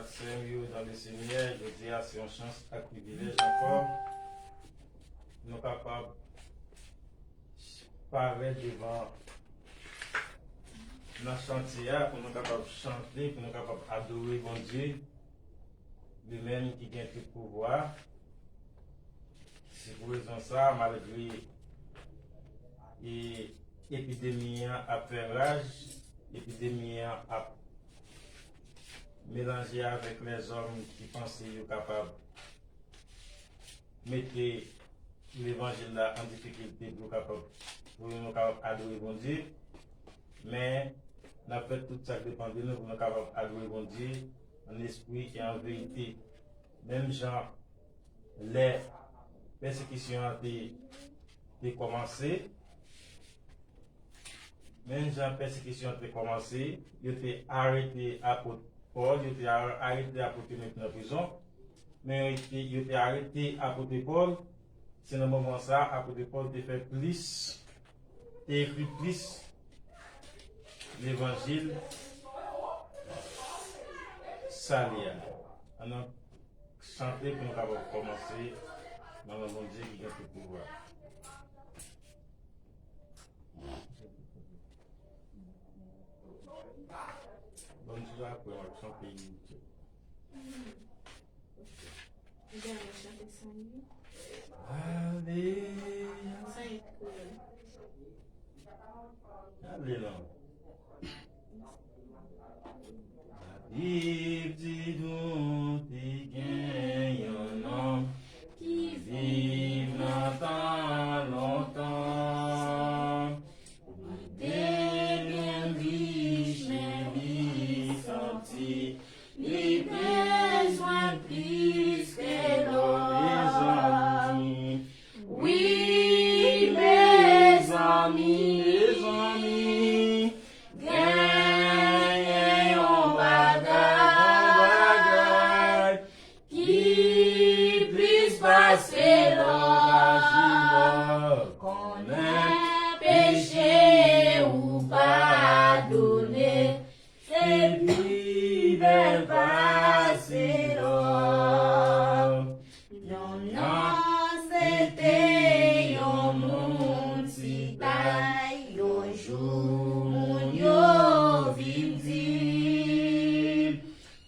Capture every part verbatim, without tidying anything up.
Sè m yo nan le Senyè, jodi a se yon chans ak privilèj ankò pou nou kapab parèt devan nan chantye a, pou nou kapab chante, pou nou kapab adore Bondye, li menm ki gen tout pouvwa. Se pou rezon sa, malgre e, epidemi an ap fè raj, epidemi an ap melanje avèk lèzòm ki panse yo kapab mete levanjil la an difikilte pou yo kapab, pou nou kapab adore Bondye. Men, n ap fè tout sa k depann de nou pou nou kapab adore Bondye an espri e an verite. Menm jan lè pèsekisyon an te, te kòmanse, menm jan pèsekisyon an te kòmanse, yo te arete apot Pòl, yo te a-, arete apot yo, mete nan prizon, men yo te, yo te arete apot Pòl. Se nan moman sa a, apot Pòl te fè plis, te ekri plis levanjil sali a. Ann chante pou nou kapab kòmanse nan non Bondye ki gen tout pouvwa. Bon, nou apre w ap chante. Ou genlè chante sa wi. Aleluya. Sa e kou. Ale non. Labib di nou te gen yon nonm ki viv nan tan lontan. Li te byen rich, men li santi li bezwen plis ke lò. Mezanmi. Wi, mezanmi. Mezanmi. Genyen yon bagay. Yon bagay. Ki plis pase lò. Konnen peche ou padone, se pi bèl pase lò. Nonm nan se te yon moun ti tay, yon jou moun yo vin di l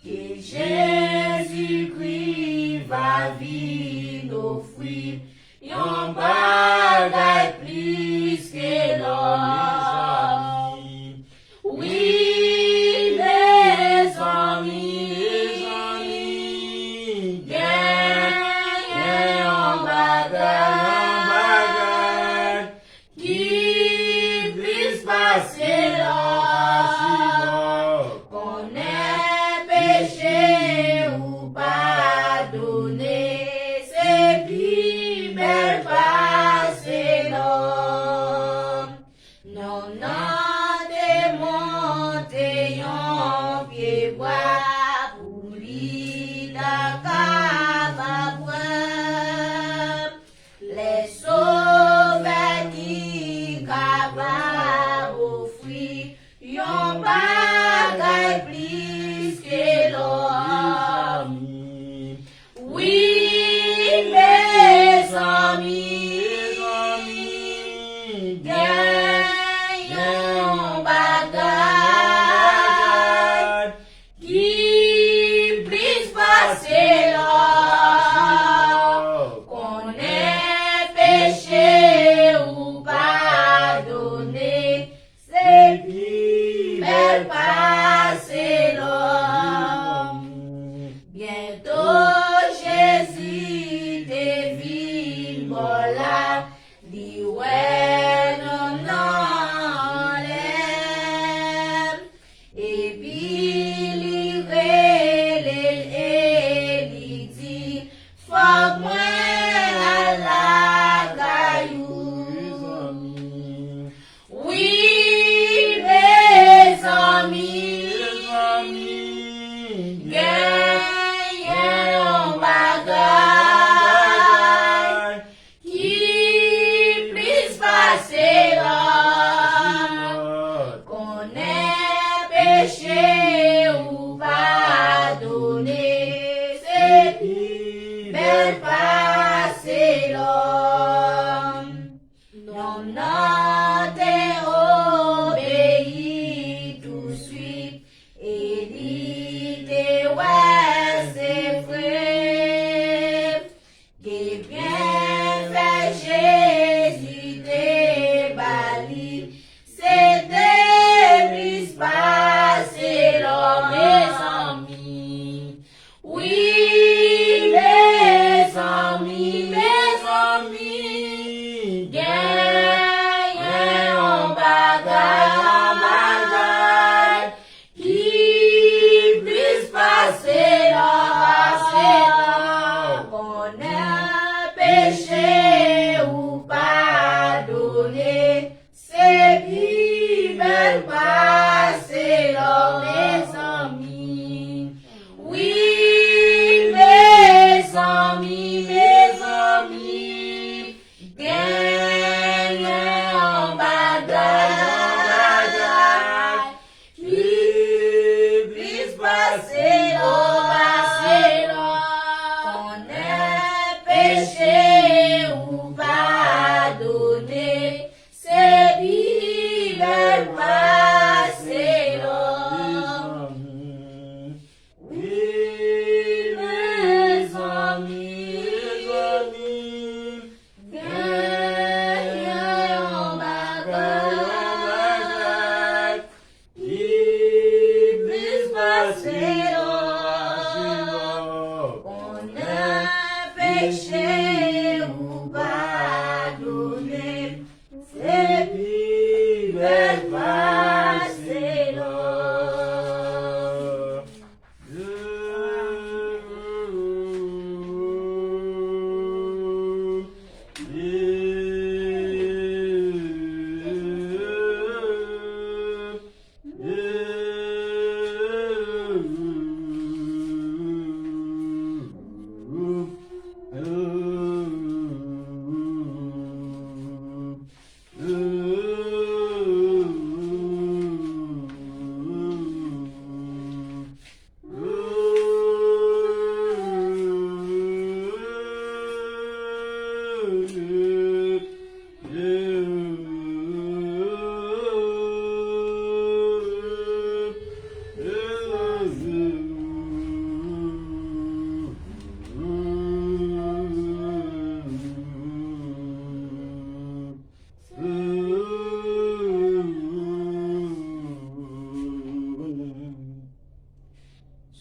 ke Jezikri va vin ofri yon bagay plis ke lò. Mezanmi. Wi, mezanmi. Mezanmi. Genyen yon bagay. Yon bagay. Ki plis pase lò. Konnen peche ou padone, se pi bèl pase lò. Nonm nan te monte yon pye bwa pou li ta kapab wè. Lè Sovè ki kapab ofri yon bagay plis ke lò. Wi, mezanmi, genyen yon bagay. Ki plis pase lò. Konnen peche ou padone, se pi bèl pase lò. Byento Jezi te vin bò la, li wè nonm nan anlè. Epi li rele l e li di, fòk mwen al lakay ou. Wi, mezanmi, genyen yon bagay. Ki plis pase lò. Konnen peche ou padone. pase lòm. Nonm nan te obeyi touswit, e li te wè se vre. Ke byenfè Jezi te ba li, se te plis pase lò, mezanmi. Wi, mezanmi, mezanmi, genyen yon bagay, yon bagay ki plis pase lò, pase lò. Konnen peche ou padone, se pi bèl pase lò, mezanmi. Wi, mezanmi, mezanmi, genyen yon bagay, yon bagay ki plis pase lò, pase lò. Konnen peche ou padone, se pi bèl pase lò. Wi, mezanmi, mezanmi, genyen yon bagay, yon bagay ki plis pase lò, pase lò. Konnen peche ou padone, se pi bèl pase lò.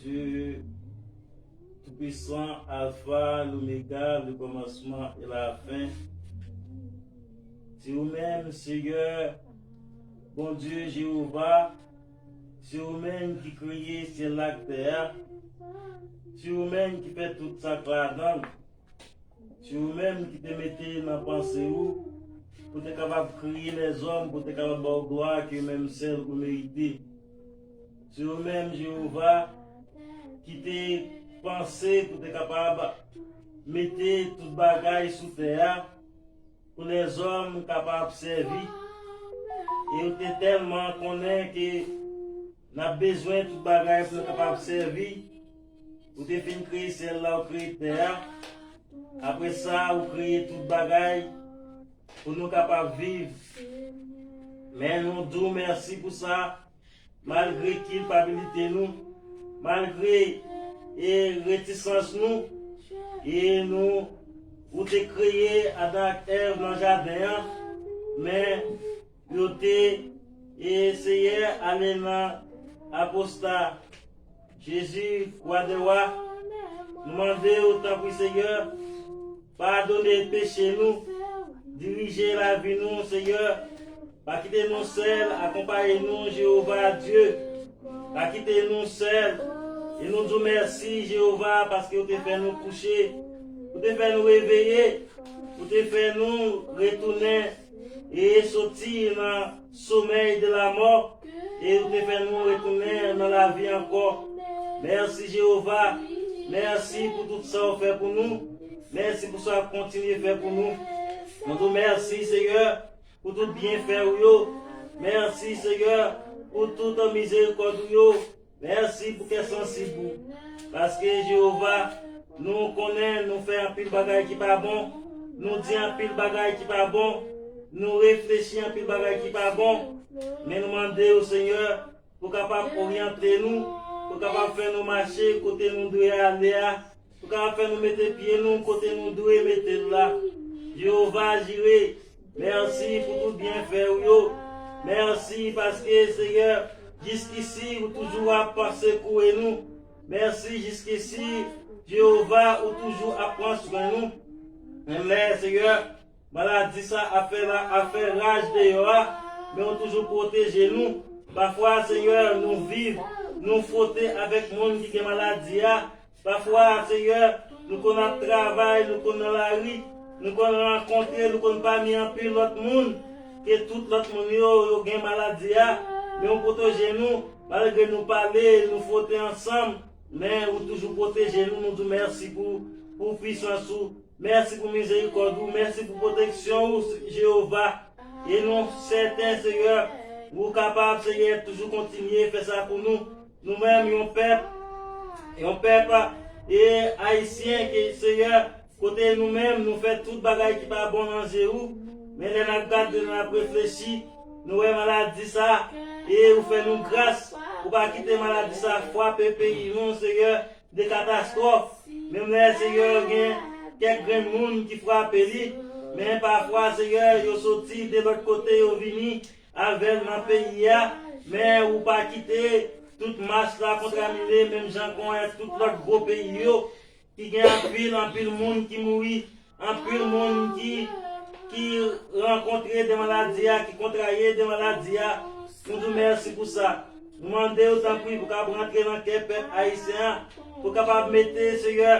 Dye Toupisan, Alfa, Lomega, le kòmansman e lafen. Se ou menm, Seyè, Bondye Jewova, se ou menm ki kreye syèl la ak tè a, se ou menm ki fè tout sa k ladan l. Se ou menm ki te mete nan panse ou pou te kapab kreye lèzòm, pou te kapab ba w glwa ke menm sèl ou merite. Se ou menm, Jewova, ki te panse pou te kapab mete tout bagay sou tè a, pou lèzòm kapab sèvi. E ou te tèlman konnen ke n ap bezwen tout bagay pou nou kapab sèvi. Ou te fin kreye syèl la, ou kreye tè a. Apre sa, ou kreye tout bagay pou nou kapab viv. Men nou di w mèsi pou sa, malgre kilpabilite nou, malgre e retisans nou, e nou, ou te kreye Adan ak Èv nan jaden an, men yo te, e Seyè, ale nan aposta. Jezi, Wa dè wa, nou mande w, tanpri, Seyè, padone peche nou, dirije lavi nou, Seyè. Pa kite nou sèl, akonpaye nou, Jewova Dye. Pa kite nou sèl. E nou di w mèsi, Jewova, paske w te fè nou kouche, w te fè nou reveye, w te fè nou retounen e soti nan somèy de lamò, e ou te fè nou retounen nan lavi ankò. Mèsi, Jewova. Mèsi pou tout sa w fè pou nou. Mèsi pou sa w ap kontinye fè pou nou. Nou di w mèsi, Seyè, pou tout byenfè w yo. Mèsi, Seyè, pou tout mizerikòd ou yo. Mèsi pou kè sansib ou. Paske, Jewova, Nou konnen nou fè anpil bagay ki pa bon. Nou di anpil bagay ki pa bon. Nou reflechi anpil bagay ki pa bon. Men nou mande w, Senyè, pou kapab oryante nou, pou kapab fè nou mache kote nou dwe ale a, pou kapab fè nou mete pye nou kote nou dwe mete l la. Jewova Jire, mèsi pou tout byenfè w yo. Mèsi paske, Senyè, jiskisi ou toujou ap sekoure nou. Mèsi jiskisi, Jewova, ou toujou ap pran swen nou. Menm lè, Senyè, maladi sa ap fè la, ap fè raj deyò a, men ou toujou pwoteje nou. Pafwa, Senyè, nou viv, nou fwote avèk moun ki gen maladi a. Pafwa, Senyè, nou konn ap travay, nou konn nan lari, nou konn rankontre, nou konn pami anpil lòt moun, ke tout lòt moun yo, yo gen maladi a, men ou pwoteje nou, malgre nou pale, nou fwote ansanm, men ou toujou pwoteje nou, nou di w mèsi pou, pou pisans ou, mèsi pou mizerikòd ou, mèsi pou pwoteksyon ou, Jewova. E nou sèten, Senyè, ou kapab, Senyè, toujou kontinye fè sa pou nou. Nou menm, yon pèp, yon pèp, e ayisyen, ke, Senyè, kote nou menm, nou fè tout bagay ki pa bon nan je ou. Men lè n ap gade, lè n ap reflechi, nou wè maladi sa, e ou fè nou gras, ou pa kite maladi sa frape peyi nou, Senyè, de katastwòf. Menm lè, Senyè, gen kèk grenn moun ki frape li, men pafwa, Senyè, yo soti de lòt kote, yo vini avè l nan peyi a, men ou pa kite tout mach la kontamine, menm jan kon tout lòt gwo peyi yo, ki gen anpil, anpil moun ki mouri, anpil moun ki, ki rankontre de maladi a, ki kontraye de maladi a. Nou di w mèsi pou sa. Nou mande w, tanpri, pou w kapab rantre nan kè pèp ayisyen an, pou w kapab mete, Senyè,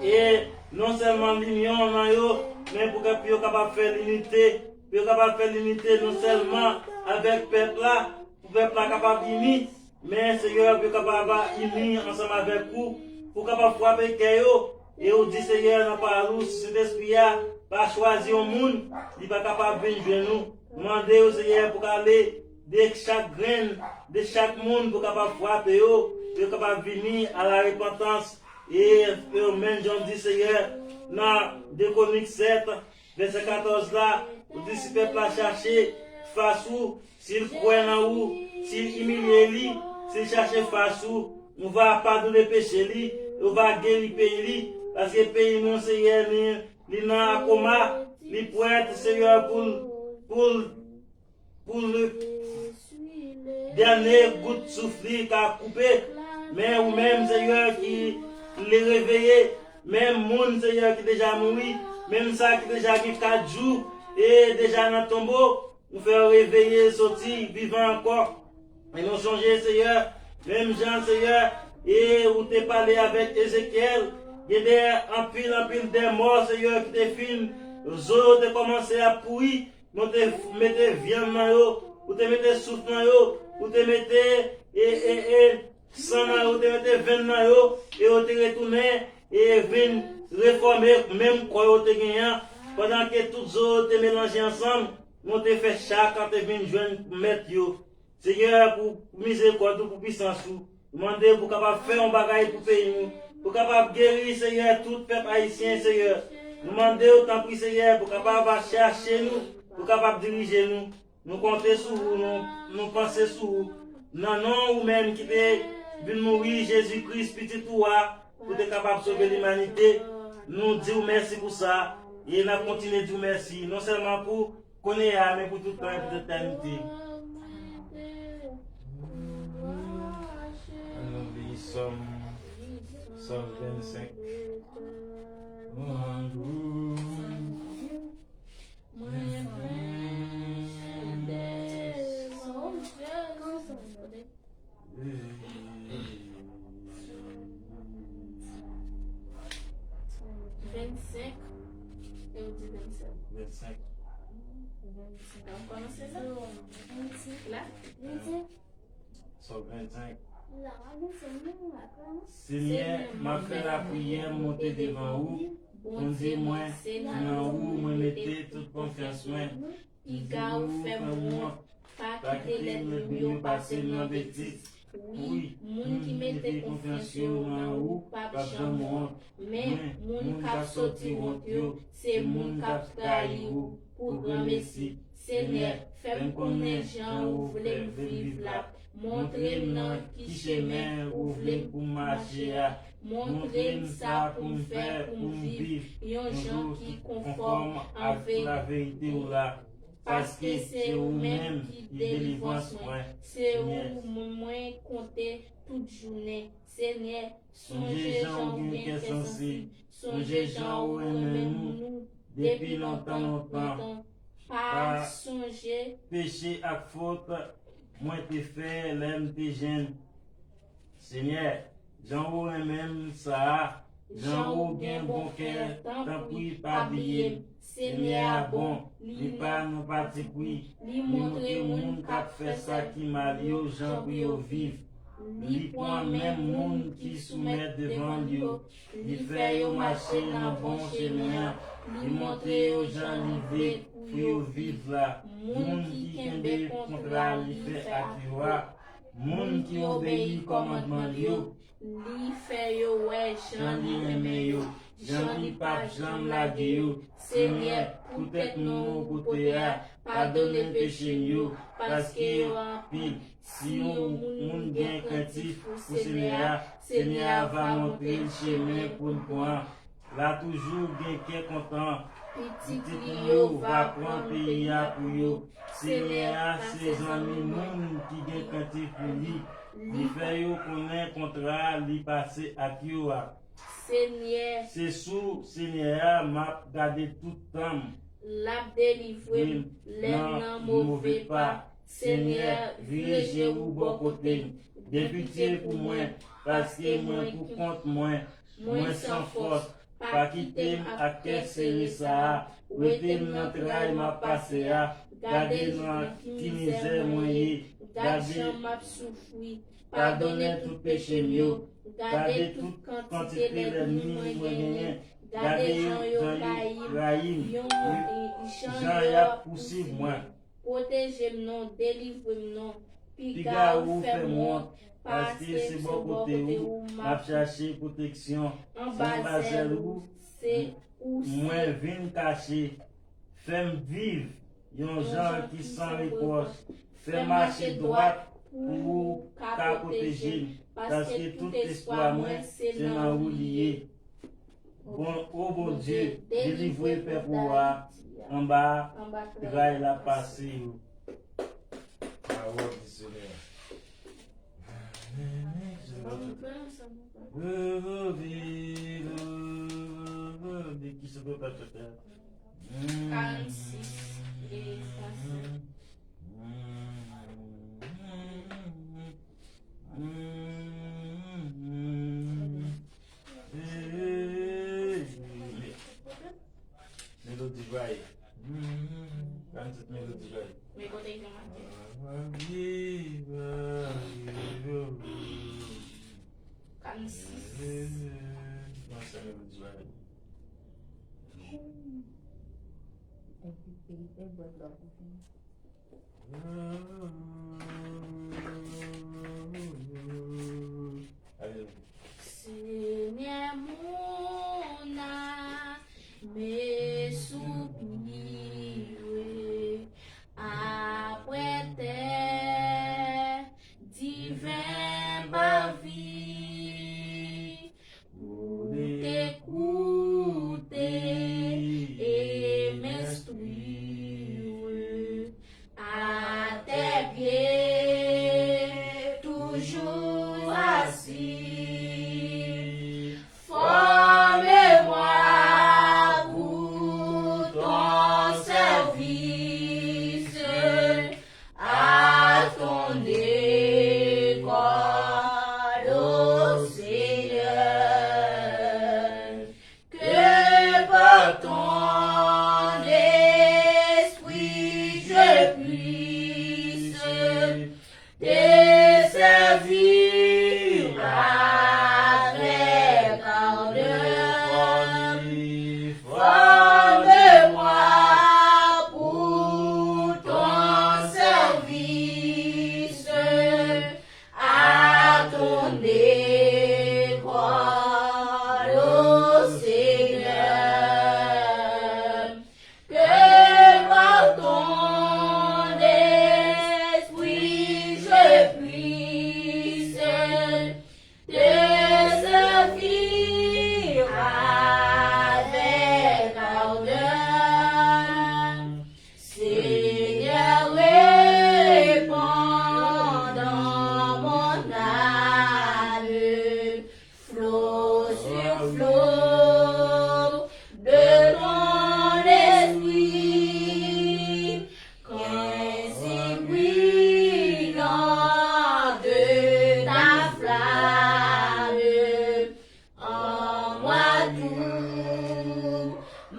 e non sèlman linyon nan yo, men pou ke, pou yo kapab fè linite, pou yo kapab fè linite non sèlman avèk pèp la, pou pèp la kapab ini, men, Senyè, pou yo kapab ini ansanm avèk ou, pou w kapab frape kè yo, e ou di, Senyè, nan pawòl ou, si Sentespri a pa chwazi yon moun, li pa kapab vin jwenn ou. Nou mande w, Senyè, pou w ale de chak grenn, de chak moun, pou w kapab frape yo, pou yo kapab vini a la repantans, e, e menm jan w di, Senyè, nan de Kwonik sèt, vèsè katòz la, ou di si pèp la chache fas ou, si l kwè nan ou, si l imilye li, si l chache fas ou, ou va padone peche li, ou va geri peyi li, paske peyi nou, Senyè, li, li nan akoma, li prèt, Senyè, pou l, pou l, pou l dènye gout souf li ka koupe. Men ou menm, Senyè, ki le reveye, menm moun, Senyè, ki deja mouri, menm sa ki deja gen kat jou e deja nan tonbo, ou fè yo reveye, soti vivan ankò. E nou sonje, Senyè, menm jan, Senyè, e ou te pale avèk Ezekyèl, gen de anpil, anpil de mò, Senyè, ki te fin, zo yo te kòmanse ap pouri, men ou te f-, mete vyann nan yo, ou te mete souf nan yo, ou te mete, e, e, e, san nan yo, ou te mete venn nan yo, e yo te retounen, e vin refòme menm kò yo te genyen an, pandan ke tout zo yo te melanje ansanm, men ou te fè chak an te vin jwenn mèt yo. Senyè, pou mizerikòd ou, pou pisans ou, nou mande w pou kapab fè yon bagay pou peyi nou, pou kapab geri, Senyè, tout pèp ayisyen, Senyè. Nou mande w, tanpri, Senyè, pou kapab chache nou, pou kapab dirije nou. Nou konte sou ou, nou, nou panse sou ou. Nan non ou menm ki te vin mouri, Jezi Kris, Pitit ou a, pou te kapab sove limanite, nou di w mèsi pou sa, e n ap kontinye di w mèsi, non sèlman pou kounye a, men pou tout tan e pou tout etènite. Ann nou li Sòm, Sòm vennsenk. Mwen dwe, mwen dwe. Vennsenk. E ou di vennsenk. Vennsenk. Vennsenk. An kòmanse la? La? Sòm vennsenk. Senyè, m ap fè lapriyè m monte devan ou. Bondye mwen, se nan ou mwen mete tout konfyans mwen. Piga ou fè m wont. Pa kite lènmi m yo pase m nan betiz. Wi, moun ki mete konfyans yo nan ou p ap janm wont, men moun k ap soti wont yo, se moun k ap trayi ou pou granmesi. Senyè, fè m konnen jan ou vle m viv la. Montre m nan ki chemen ou vle m pou m mache a. Montre m sa pou m fè pou m viv yon jan ki konfòm avèk laverite w la. Paske se ou menm ki delivrans mwen. Se ou mwen konte tout jounen. Senyè, sonje jan ou gen kè sansib. Sonje jan ou renmen nou depi lontan, lontan. Pa sonje peche ak fòt mwen te fè lè m te jenn. Senyè, jan ou renmen m sa a, jan ou gen bon kè, tanpri pa bliye m. Senyè a bon, li pa nan patipri, li montre moun k ap fè sa ki mal yo jan pou yo viv. Li pran menm moun ki soumèt devan l yo, li fè yo mache nan bon chemen an, li montre yo jan li vle pou yo viv la. Moun ki kenbe kontra li fè ak yo a, moun ki obeyi kòmandman l yo, li fè yo wè jan li renmen yo, jan li p ap janm lage yo. Senyè, poutèt non ou pote a, padone peche m yo, paske yo anpil. Si yon moun gen krentif pou Senyè a, Senyè a va montre l chemen pou l pran. L a toujou gen kè kontan. Pitit li yo va pran peyi a pou yo. Senyè a se zanmi moun ki gen krentif pou li. Li fè yo konnen kontra li pase ak yo a. Senyè. Se sou Senyè a m ap gade tout tan m. L ap delivre m lè m nan move pa. Senyè, vire je ou bò kote m. Gen pitye pou mwen, paske mwen pou kont mwen. Mwen san fòs. Pa kite m ak kè sere sa a. Wete m nan tray m ap pase a. Gade nan ki mizè mwen ye. Gade jan m ap soufri. Padone tout peche m yo. Gade tout kantite lènmi mwen genyen. Gade jan yo rayi m. Jan y ap pousuiv mwen. Pwoteje m non, delivre m non. Piga ou fè m wont, paske se bò kote ou m ap chache pwoteksyon. Anba zèl ou, se ou mwen vin kache. Fè m viv yon jan ki san repwòch. Fè m mache dwat pou ou ka pwoteje m, paske tout espwa mwen se nan ou li ye. Bon, o Bondye, delivre pèp ou a anba tray l ap pase yo. Pawòl di Senyè. Ki se fè pa chante a? Karannsis e franse. Melodi Vay. Ban m ti melodi Vay. Men kote ki make? Karannsis. Ban m sa melodi Vay. Senyè, mon âme soupire après tes divins parvis. Pour t'écouter et m'instruire à tes pieds, toujours assis. Forme-moi pour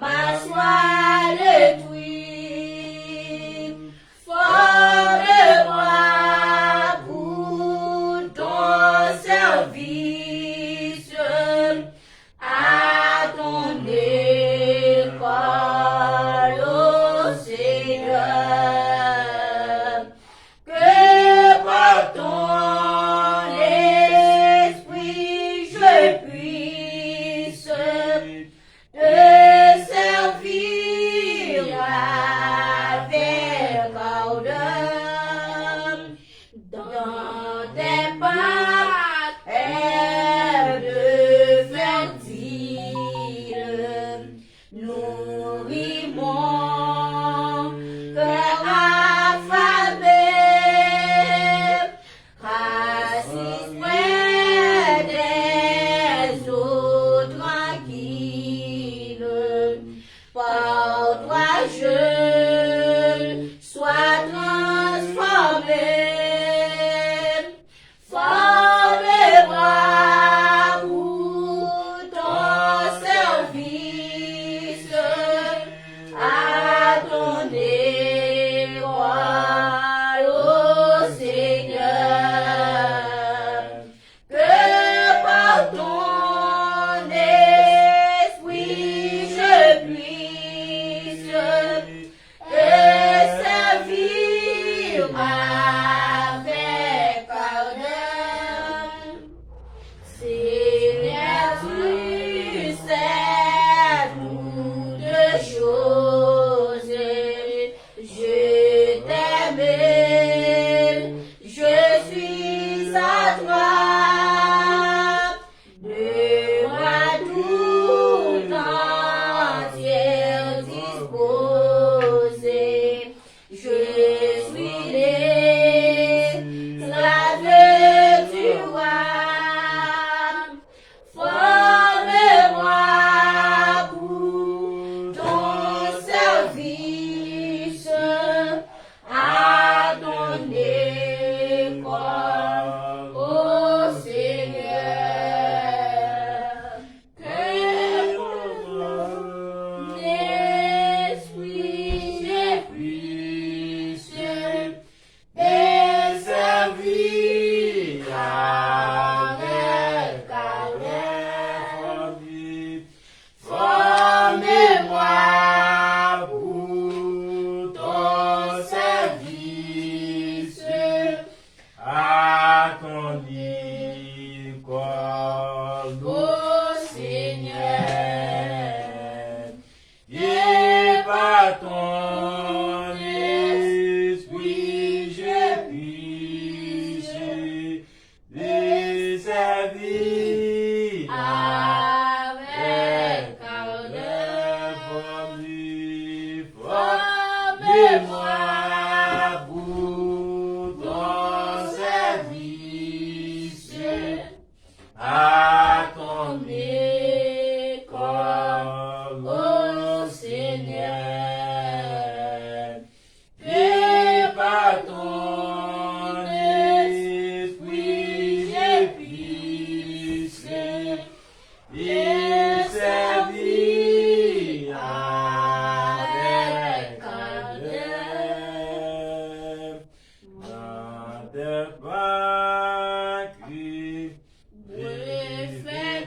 Ma soie de tripes, forme-moi pour ton service, à ton école, ô Seigneur. Que par ton esprit je puisse te servir avec ardeur dans tes pas, herbe fertile. Nourris mon cœur affamé, assis près des eaux tranquilles. Par toi je sois transformé. Forme-moi pour ton service, à ton école, ô Seigneur. Que par ton esprit je puisse te servir avec ardeur. Seigneur, tu sais toutes choses. Je t'aime, je suis à toi. De moi tout entier disposé, je suis l'esclave du roi. Forme-moi pour ton service, à ton école, ô Seigneur. Que par ton esprit je puisse te servir avec ardeur. Forme-moi pour ton service, à ton école, ô Seigneur. Et par ton esprit je puisse te servir avec ardeur. Forme-moi pour ton service, à ton école, ô Seigneur. Que par ton esprit je puisse te servir avec ardeur dans tes pas.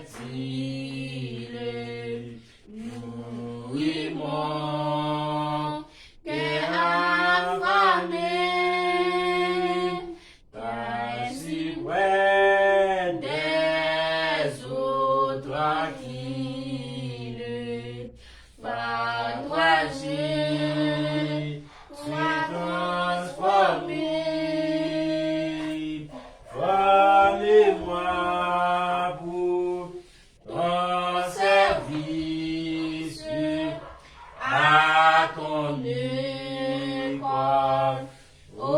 Reflète-le, nourris mon cœur affamé, assis près des eaux tranquilles. Par toi je suis transformé. Forme-moi pour ton service, à ton école, ô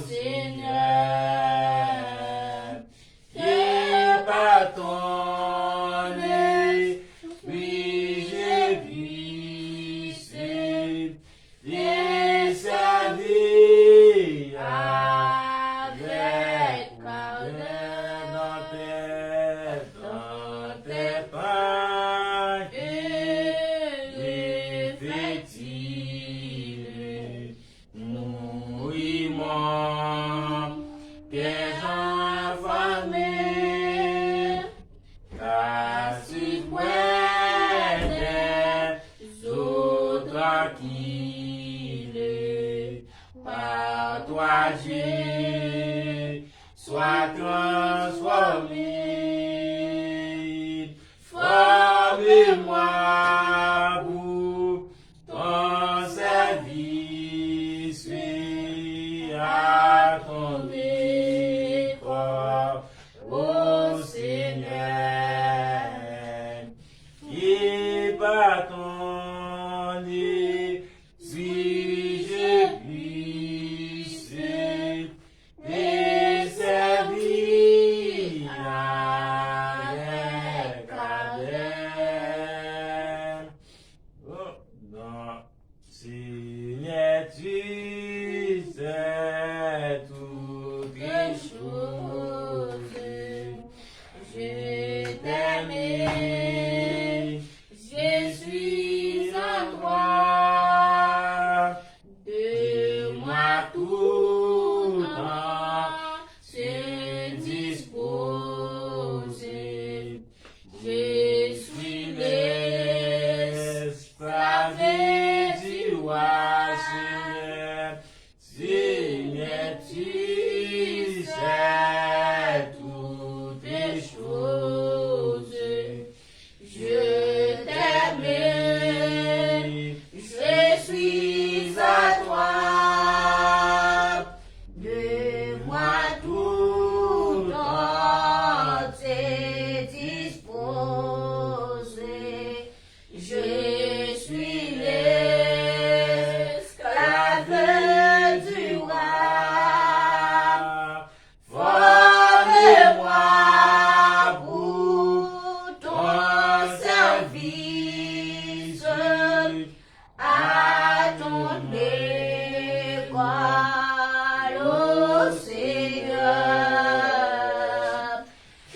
Seigneur. Que par ton esprit je puisse Fetile, mouri mò, kè anflame, ka sipwètè, zo trankile, pa twa je, swa transfòme. Fòme mwa pou ton sèvis, wi, a ton efò, o Senyè, ki pa ton espri je pwise te sèvi avèk ardè. Oh, non. Seigneur, tu sais toutes choses. Je t'aime, je suis en toi. De moi tout entier disposé. Je suis l'esclave du roi, Seigneur. Seigneur, tu sais toutes choses. Je t'aime, je suis à toi. De moi tout entier disposé. Je suis l'esclave du roi. Fòme mwa pou ton sèvis, à ton école, ô Seigneur.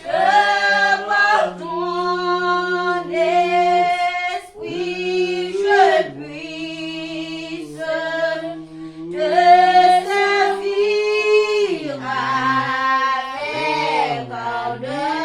Que par ton esprit je puisse te servir avec ardeur.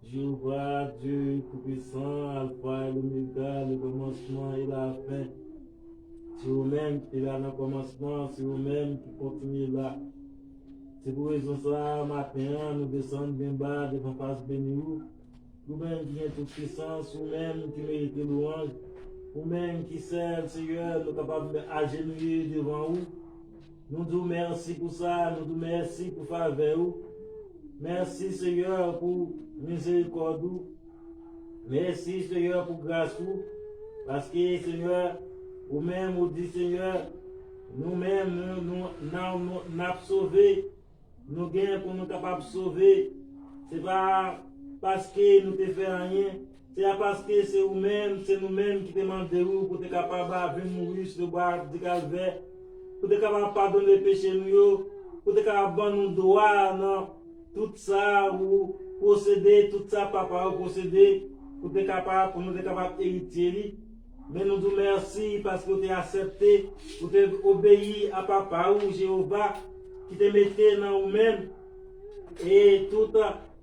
Jewova, Dye Toupisan, Alfa e Lomega, le kòmansman e lafen. Se ou menm ki te la nan kòmansman, se ou menm ki kontinye la. Se pou rezon sa a, maten an, nou desann byen ba devan fas beni ou. Ou menm ki gen tout pisans, ou menm ki merite lwanj, ou menm ki sèl, Seyè, nou kapab ajenouye devan ou. Nou di w mèsi pou sa, nou di w mèsi pou favè ou. Mèsi, Seyè, pou mizerikòd ou. Mèsi, Seyè, pou gras ou. Paske, Seyè, ou menm, ou di, Seyè, nou menm, nou, nou, n ap sove. Nou gen pou nou kapab sove. Se pa paske nou te fè anyen. Se pa paske se ou menm, se nou menm ki te mande ou pou te kapab vin mouri sou bwa di Kalvè, pou te kapab padone peche nou yo, pou te kapab ban nou dwa nan tout sa ou posede, tout sa papa ou posede, pou te kapab, pou nou te kapab eritye li. Men nou di w mèsi paske w te aksepte, ou te obeyi a papa ou, Jewova, ki te mete nan ou menm, e tout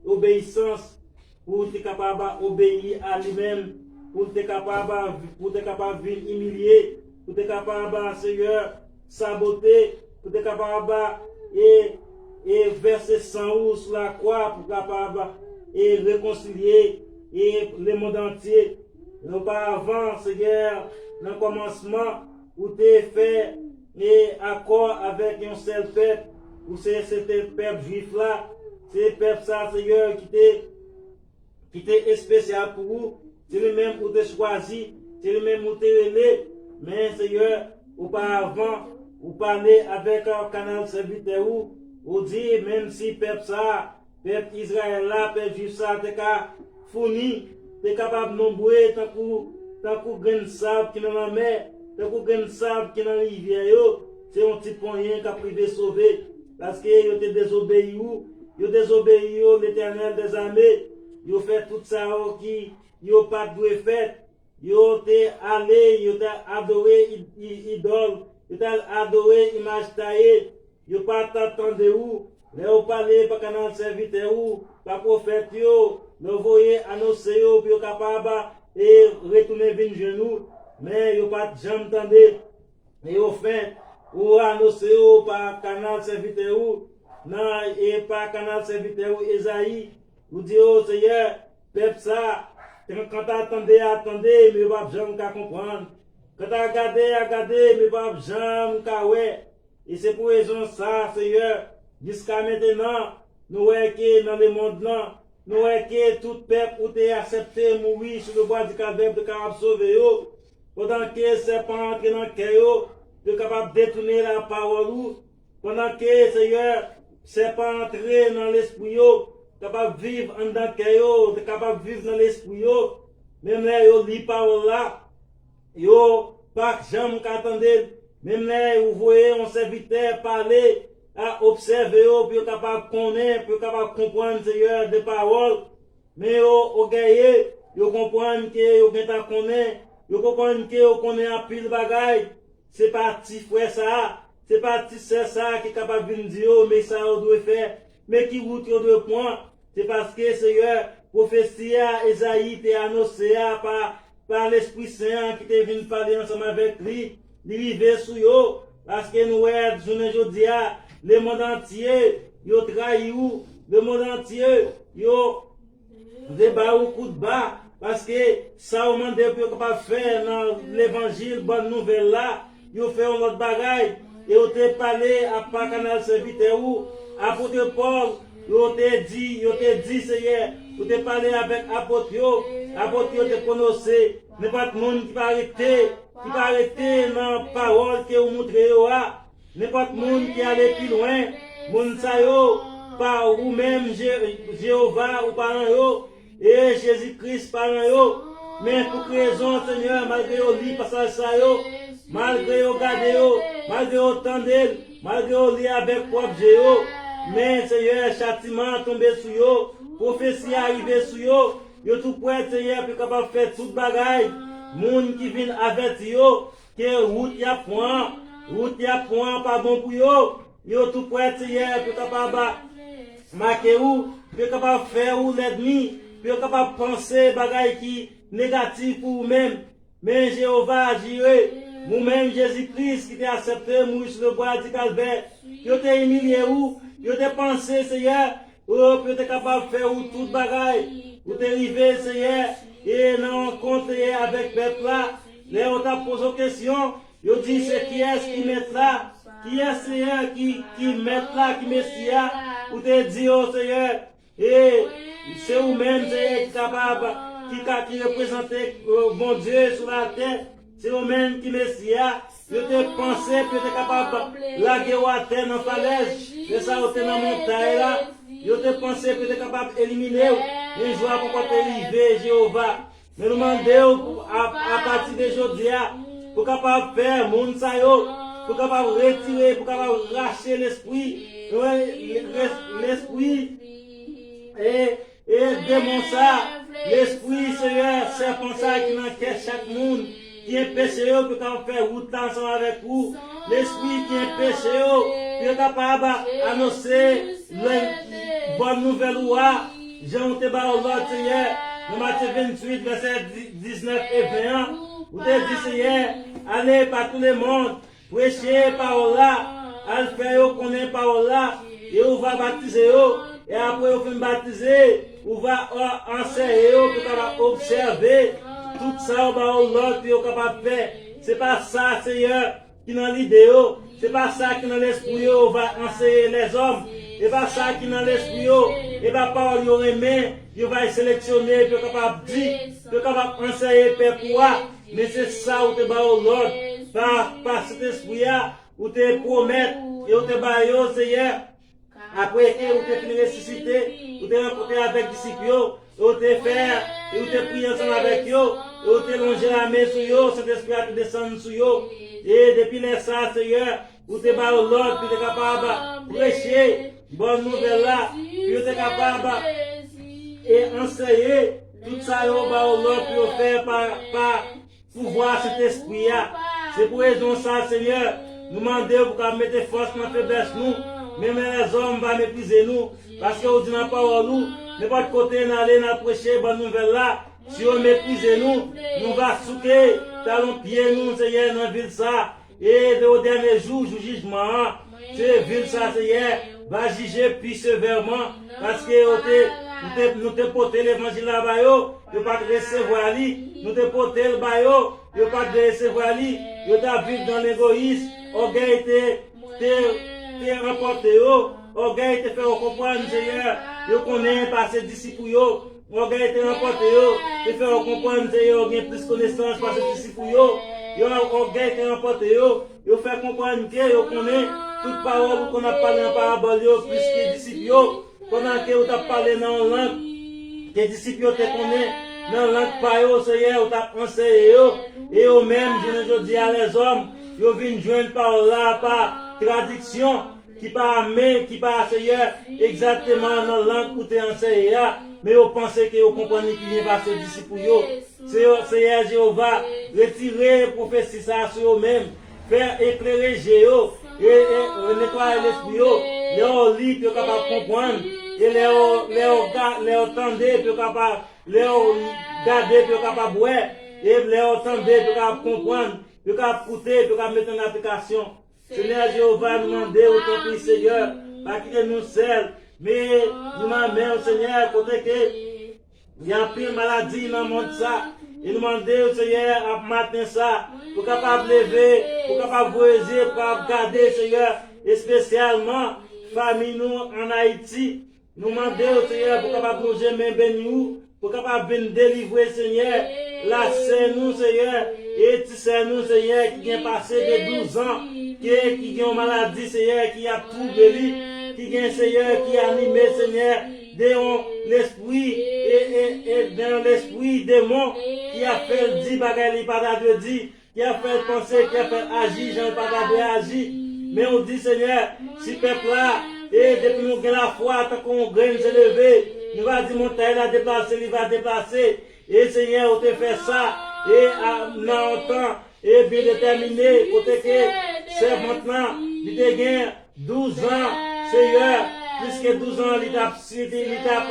obeyisans pou w te kapab obeyi a li menm, pou w te kapab, pou w te kapab vin imilye, pou w te kapab, Seyè, sabote, pou w te kapab, e, e vèse san ou sou lakwa, pou w kapab, e rekonsilye, e lemonn antye. Oparavan, Seyè, nan kòmansman, ou te fè, e akò avèk yon sèl pèp, ou se, se te pèp jwif la, se pèp sa, Seyè, ki te, ki te espesyal pou ou, se li menm ou te chwazi, se li menm ou te rele, men, Seyè, oparavan, ou pale avèk, a, kanal sèvitè ou, ou di, menm si pèp sa, pèp Izrayèl la, pèp jwif sa te ka founi, te kapab nonbre tankou, tankou grenn sab ki nan lanmè, tankou grenn sab ki nan rivyè yo, se yon ti ponyen k ap rive sove, paske yo te dezobeyi ou, yo dezobeyi yo, Letènèl dèzame, yo fè tout sa yo ki yo pa t dwe fè, yo te ale, yo te adore i-, i-, idòl, yo te al adore imaj taye, yo pa t ap tande ou, lè ou pale pa kanal sèvitè ou, pa pwofèt yo, lè ou voye anonse yo pou yo kapab, e, retounen vin jwenn ou, men yo pa t janm tande. E ofèt, ou anonse yo pa kanal sèvitè ou, nan, e pa kanal sèvitè ou Ezayi, ou di yo, Seyè, pèp sa, kan, kanta tande a tande, men yo p ap janm ka konprann. Kanta gade a gade, men yo p ap janm ka wè. E se pou rezon sa, Seyè, jiska mentenan, nou wè ke nan lemonn lan, nou wè ke tout pèp ou te aksepte mouri sou le bwa di Kalvè pou te kapab sove yo, pandan ke sèpan antre nan kè yo, pou yo kapab detounen lapawòl ou, pandan ke, Seyè, sèpan antre nan lespri yo, kapab viv anndan kè yo, te kapab viv nan lespri yo, menm lè yo li pawòl la, yo pa janm ka tande l. Menm lè ou voye yon sèvitè pale, a obsève yo pou yo kapab konnen, pou yo kapab konprann, Seyè, de pawòl. Men yo ògèye, yo konprann ke yo gentan konnen, yo konprann ke yo konnen anpil bagay. Se pa ti frè sa a, se pa ti sè sa a ki kapab vin di yo, men sa yo dwe fè, men ki wout yo dwe pran. Se paske, Seyè, pwofesi a Ezayi te anonse a pa, pa Lespri Sen an ki te vin pale ansanm avèk li, li rive sou yo. Paske nou wè, jounen jodi a, lemonn antye, yo trayi ou, lemonn antye, yo te ba ou kout ba, paske sa ou mande pou yo kapab fè nan levanjil, bòn nouvèl la, yo fè yon lòt bagay, e yo te pale a pa kanal sèvitè ou, apot Pòl, yo te di, yo te di, Seyè, ou te pale avèk apot yo, apot yo te pwononse, nenpòt moun ki pa rete, ki pa rete nan pawòl ke ou montre yo a, nenpòt moun ki ale pi lwen, moun sa yo, pa ou menm, Je-, Jewova, ou pa nan yo, e Jezi Kris pa nan yo. Men pou ki rezon, Senyè, malgre yo li pasaj sa yo, malgre yo gade yo, malgre yo tande l, malgre yo li avèk pwòp je yo, men, Senyè, chatiman an tonbe sou yo, pwofesi a rive sou yo, yo tou prèt, Senyè, pou yo kapab fè tout bagay. Moun ki vin avèti yo, ke wout y ap pran an, wout y ap pran an pa bon pou yo. Yo tou prèt, Senyè, pou yo kapab make ou, pou yo kapab fè ou lènmi, pou yo kapab panse bagay ki negatif pou ou menm. Men Jewova jire, ou menm Jezi Kris ki te aksepte mouri sou lebwa di Kalvè, yo te imilye ou, Yo te panse, Seyè, o, pou yo te kapab fè ou tout bagay. Ou te rive, Seyè, e nan rankont, Seyè, avèk pèp la. Lè yo t ap poze w kesyon, yo di, se kiyès ki mèt la? Kiyès, Seyè, ki, ki mèt la, ki Mesi a? Ou te di, o Seyè, e se ou menm, Seyè, ki kapab, ki ka, ki reprezante, e, Bondye sou latè. Se ou menm ki Mesi a. Yo te panse ke yo te kapab lage w atè nan falèz. Lè sa yo te nan montay la, yo te panse ke yo te kapab elimine w. Men jou a poko te rive, Jewova. Men nou mande w pou, a, apati de jodi a, pou kapab fè moun sa yo, pou kapab retire, pou kapab rache lespri, lespri, e, e demon sa, lespri, Seyè, sèpan sa ki nan kè chak moun, ki enpeche yo pou kapab fè wout la ansanm avèk ou, lespri ki enpeche yo, pou yo kapab anonse lè, bòn nouvèl ou a, jan ou te ba yo lòd, Seyè, nan Matye venntuit, vèsè diznèf e ven an, ou te di, Seyè, ale pa tout le mond, preche pawòl la, al fè yo konnen pawòl la, e ou va batize yo, e apre yo fin batize, ou va, a, anseye yo pou yo kapab obsève tout sa yo ba yo lòd pou yo kapab fè. Se pa sa, Seyè, ki nan lide yo, se pa sa ki nan lespri yo, yo va anseye lèzòm, e pa sa ki nan lespri yo, e pa pawòl yo renmen, yo va seleksyone pou yo kapab di, pou yo kapab anseye pèp ou a. Men se sa ou te ba yo lòd pa, pa Sentespri a, ou te pwomèt, e ou te ba yo, Seyè. Apre ke ou te fin resisite, ou te rankontre avèk disip yo, e ou te fè, e ou te priye ansanm avèk yo, e ou te lonje lamen sou yo, Sentespri a te desann sou yo. E depi lè sa, Seyè, ou te ba yo lòd pou yo te kapab preche bòn nouvèl la, pou yo te kapab e anseye tout sa yo ba yo lòd pou yo fè pa, pa pouvwa Sentespri a. Se pou rezon sa, Seyè, nou mande w pou ka mete fòs nan feblès nou, menm lè lèzòm va meprize nou, paske ou di nan pawòl ou, nenpòt kote n ale, n al preche bòn nouvèl la, si yo meprize nou, nou va souke talon pye nou, Seyè, nan vil sa. E o dènye jou, jou jijman an, se vil sa, Seyè, va jije pi sevèman, paske yo te, nou te, nou te pote levanjil la ba yo, yo pa t resevwa li, nou te pote l ba yo, yo pa t vle resevwa li, yo t ap viv nan legoyis, ògèy te, te, te ranpòte yo, ògèy te fè yo konprann, Seyè, yo konnen pase disip ou yo, Ògèy te ranpòte yo, te fè yo konprann se yo gen plis konesans pase disip ou yo. Yo, ògèy te ranpòte yo, yo fè konprann ke yo konnen tout pawòl ou konn ap pale an parabòl yo plis ke disip yo, pandan ke ou t ap pale nan yon lang ke disip yo te konnen, nan lang pa yo, Seyè, ou t ap anseye yo, e yo menm, jounen jodi a, lèzòm, yo vin jwenn pawòl la pa tradiksyon, ki pa men, ki pa, Seyè, egzakteman nan lang ou te anseye a, men yo panse ke yo konprann li pi byen pase disip ou yo. Seyè, Seyè Jewova, retire pwofesi sa a sou yo menm. Fè eklere je yo, e, e, e netwaye lespri yo. Lè yo li, pou yo kapab konprann. E lè yo, lè yo ga-, lè yo tande, pou yo kapab, lè yo gade, pou yo kapab wè. E lè yo tande, pou yo kapab konprann, pou yo kapab koute, pou yo kapab mete an aplikasyon. Senyè Jewova, nou mande w, tanpri, Seyè, pa kite nou sèl, men nou nan men w, Senyè, kote ke gen anpil maladi nan mond sa. E nou mande w, Seyè, ap maten sa, pou kapab leve, pou kapab voye zye, pou kapab gade, Seyè, espesyalman fanmi nou ann Ayiti. Nou mande w, Seyè, pou kapab lonje men beni w, pou kapab vin delivre, Seyè, lasè nou, Seyè, e ti sè nou, Seyè, ki gen pase de douz an, ke, ki gen yon maladi, Seyè, ki ap twouble li, ki gen, Seyè, ki anime, Seyè, de yon lespri, e, e, e de yon lespri demon, ki ap fè l di bagay li pa ta dwe di, ki ap fè l panse, ki ap fè l aji jan l pa ta dwe aji. Men ou di, Senyè, si pèp la, e depi nou gen lafwa, tankou yon grenn se leve, nou va di montay la deplase, li va deplase. E Senyè, ou te fè sa, e a, nan yon tan, e byen detèmine, kote ke sèvant lan, li te gen douz an, Senyè, plis ke douz an, li t ap, li, li t ap,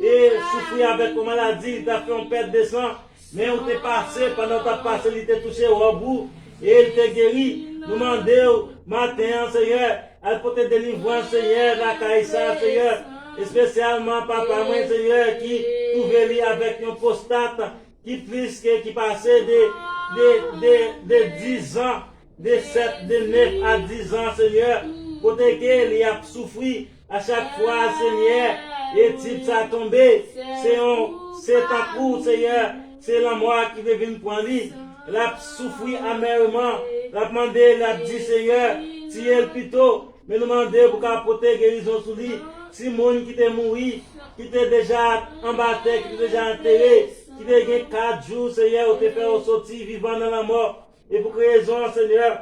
e soufri avèk yon maladi, li t ap fè yon pèt de san. Men ou te pase, pandan w t ap pase, li te touche wòb ou, e li te geri. Nou mande w, maten an, Senyè, Al pote delivrans, Senyè, lakay sa, Senyè. Espesyalman papa mwen, Senyè, ki twouve li avèk yon pwostat ki plis ke, ki pase de, de, de, de diz an, de sèt, de nèf a diz an, Senyè. Kote ke li ap soufri a chak fwa, Senyè, e tip sa tonbe, se yon, se tankou, Senyè, se lanmò a ki te vin pran li. L ap soufri amèman. L ap mande, l ap di, Senyè, tiye l pito. Men nou mande pou ka pote gerizon sou li. Timoun ki te mouri, ki te deja anba tè, ki te deja antere, ki te gen kat jou, Senyè, ou te fè yo soti vivan nan lanmò. E pou ki rezon, Senyè,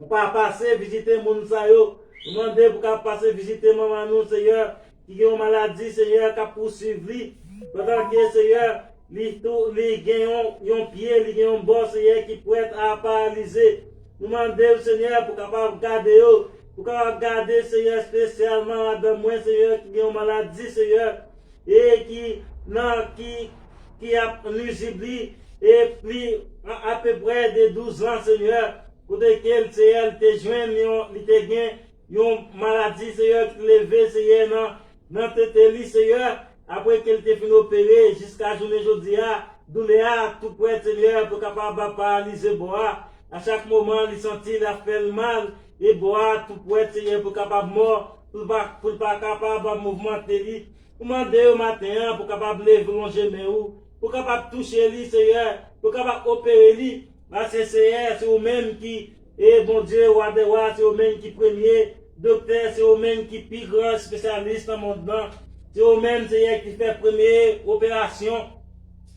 ou pa pase vizite moun sa yo. Nou mande pou ka pase vizite manman nou, Senyè, ki gen yon maladi, Senyè, k ap pousuiv li. Pandan ke, Senyè, li tou, li gen yon, yon pye, li gen yon bò, Senyè, ki prèt a paralize. Nou mande w, Senyè, pou kapab gade yo, pou kapab gade, Senyè, espesyalman madanm mwen, Senyè, ki gen yon maladi, Senyè, e ki nan, ki, ki ap nwizib li, e li a, apeprè de douz an, Senyè, kote ke l, Senyè, li te jwenn yon, li te gen yon maladi, Senyè, ki leve, Senyè, nan, nan tete li, Senyè, apre ke l te fin opere, jiska jounen jodi a, doulè a tou prèt, Senyè, pou kapab paralize bò a. A chak moman, li santi l ap fè l mal, e bò a tou prèt, Senyè, pou kapab mò, pou l pa, pou l pa kapab mouvmante li. Ou mande yo maten an pou kapab leve lonje men ou, pou kapab touche li, Senyè, pou kapab opere li. Paske, Senyè, se ou menm ki, e Bondye, wa dè wa, se ou menm ki premye doktè, se ou menm ki pi gran espesyalis nan mond lan. Se ou menm, Senyè, ki fè premye operasyon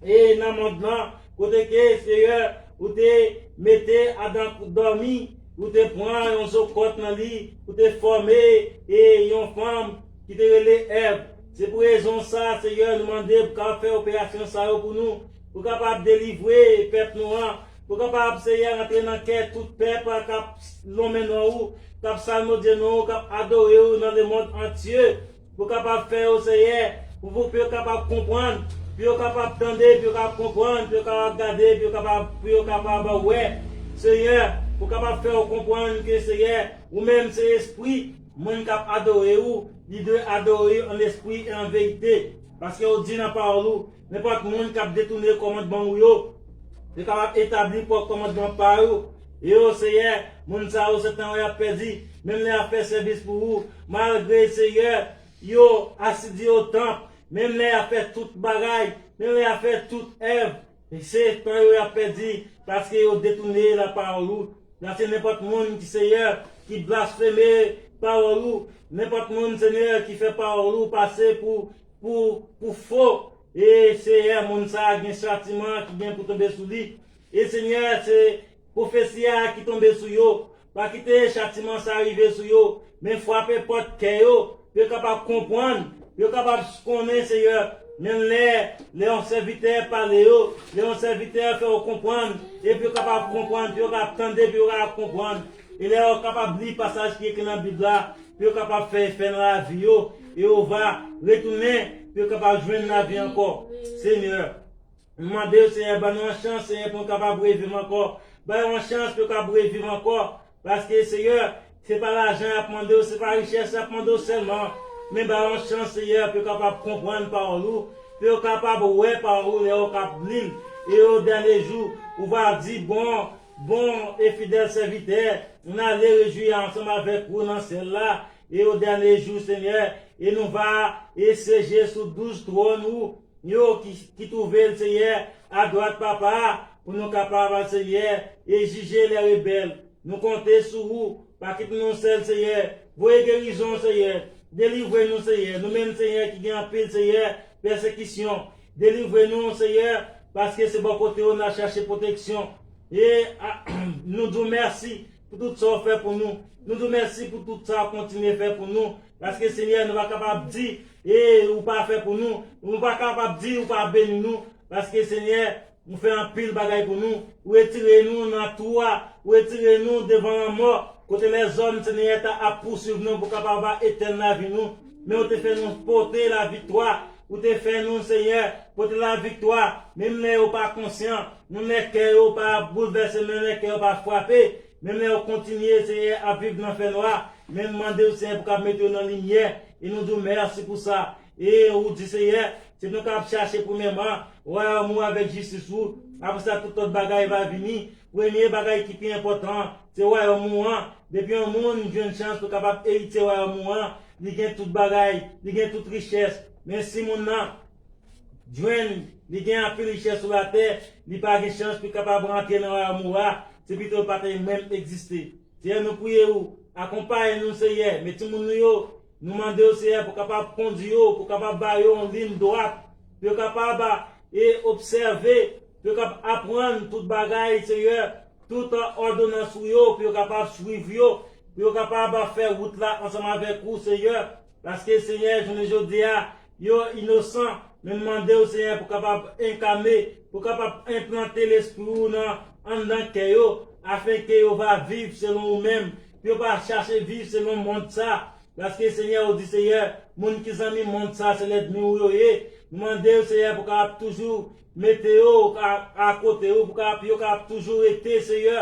e nan mond lan, kote ke, Senyè, ou te mete Adan dòmi, ou te pran yon zo kòt nan li, ou te fòme e yon fanm ki te rele Èv. Se pou rezon sa, Senyè, nou mande pou kapab fè operasyon sa yo pou nou, pou kapab delivre pèp nou an, pou kapab, Senyè, rantre nan kè tout pèp k ap lonmen non ou, k ap salmodye non ou, k ap adore ou nan lemonn antye, pou kapab fè yo, Senyè, pou, pou yo kapab konprann, pou yo kapab tande, pou yo kapab konprann, pou yo kapab gade, pou yo kapab, pou yo kapab wè, Senyè, pou kapab fè yo konprann ke, Senyè, ou menm se espri, moun k ap adore ou, li dwe adore ou an espri e an verite. Paske ou di nan pawòl ou, nenpòt moun k ap detounen kòmandman ou yo, yo kapab etabli pwòp kòmandman pa yo. E yo, Senyè, moun sa yo, se tan yo y ap pèdi, menm lè y ap fè sèvis pou ou, malgre, Senyè, yo asidi o tanp, menm lè y ap fè tout bagay, menm lè y ap fè tout èv, e se tan yo y ap pèdi, paske yo detounen lapawòl ou. Paske nenpòt moun ki, Senyè, ki blasfeme pawòl ou, nenpòt moun, Senyè, ki fè pawòl ou pase pou, pou, pou fo, e, Senyè, moun sa a gen chatiman ki gen pou tonbe sou li. E, Senyè, se pwofesi a ki tonbe sou yo. Pa kite chatiman sa rive sou yo, men frape pòt kè yo, pou yo kapab konprann, pou yo kapab konnen, Senyè, menm lè, lè yon sèvitè pale yo, lè yon sèvitè fè yo konprann, e pou yo kapab konprann, pou yo kapab tande, pou yo kapab konprann. E lè yo kapab li pasaj ki ekri nan Bib la, pou yo kapab fè efè nan lavi yo, e yo va retounen, pou yo kapab jwenn lavi ankò. Senyè, nou mande w, Senyè, ban nou yon chans, Senyè, pou nou kapab reviv ankò. Ban yo yon chans pou yo kapab reviv ankò. Paske, Senyè, se pa lajan y ap mande w, se pa richès y ap mande w sèlman. Men ba yo yon chans, Senyè, pou yo kapab konprann pawòl ou, pou yo kapab wè pawòl ou lè yo k ap li l. E o dènye jou, ou va di, bon, bon e fidèl sèvitè, n ale rejwi ansanm avèk ou nan syèl la. E o dènye jou, Senyè, e nou va e seje sou douz twòn ou, yo ki, ki twouve l, Senyè, adwat Papa a, pou nou kapab, Senyè, e jije lè rebèl. Nou konte sou ou, pa kite nou sèl, Senyè. Voye gerizon, Senyè. Delivre nou, Senyè. Nou menm, Senyè, ki gen anpil, Senyè, pèsekisyon. Delivre nou, Senyè, paske se bò kote w n a chache pwoteksyon. E a, nou di w mèsi pou tout sa w fè pou nou. Nou di w mèsi pou tout sa w kontinye fè pou nou. Paske, Senyè, nou pa kapab di, e ou pa fè pou nou. Nou pa kapab di ou pa beni nou. Paske, Senyè, ou fè anpil bagay pou nou. Ou retire nou nan twou a. Ou retire nou devan lanmò. Kote lèzòm, Senyè, ta ap pousuiv nou pou kapab etèn lavi nou. Men ou te fè nou pote laviktwa. Ou te fè nou, Senyè, pote laviktwa. Menm lè yo pa konsyan, menm lè kè yo pa boulvèse, menm lè kè yo pa frape, menm lè yo kontinye, Senyè, ap viv nan fènwa. Men n mande w, Senyè, pou w kab mete yo nan limyè. E nou di w mèsi pou sa. E ou di, Senyè, se nou k ap chache premyèman wayòm ou avèk jistis ou. Apre sa, tout lòt bagay va vini. Premye bagay ki pi enpòtan an, se wayòm ou an. Depi yon moun jwenn chans pou kapab eritye wayòm ou an, li gen tout bagay, li gen tout richès. Men si moun nan jwenn, li gen anpil richès sou latè, li pa gen chans pou kapab rantre nan wayòm ou a, se pito l pa t menm egziste. Senyè, nou priye ou, akonpaye nou, Senyè, men timoun nou yo, nou mande w, Senyè, pou kapab kondui yo, pou kapab ba yo yon liy dwat, pou yo kapab e obsève, pou yo kapab aprann tout bagay, Senyè, tout òdonans ou yo, pou yo kapab swiv yo, pou yo kapab fè wout la ansanm avèk ou, Senyè. Paske, Senyè, jounen jodi a, yo inosan, men n mande w, Senyè, pou kapab enkame, pou kapab enplante lespri ou nan anndan kè yo, afenke yo va viv selon ou menm, pou yo pa chache viv selon mond sa. Paske, Senyè, ou di, Senyè, moun ki zanmi mond sa, se lènmi ou yo ye. Nou mande w, Senyè, pou kapab toujou mete yo a, akote ou, pou kapab, pou yo kapab toujou rete, Senyè,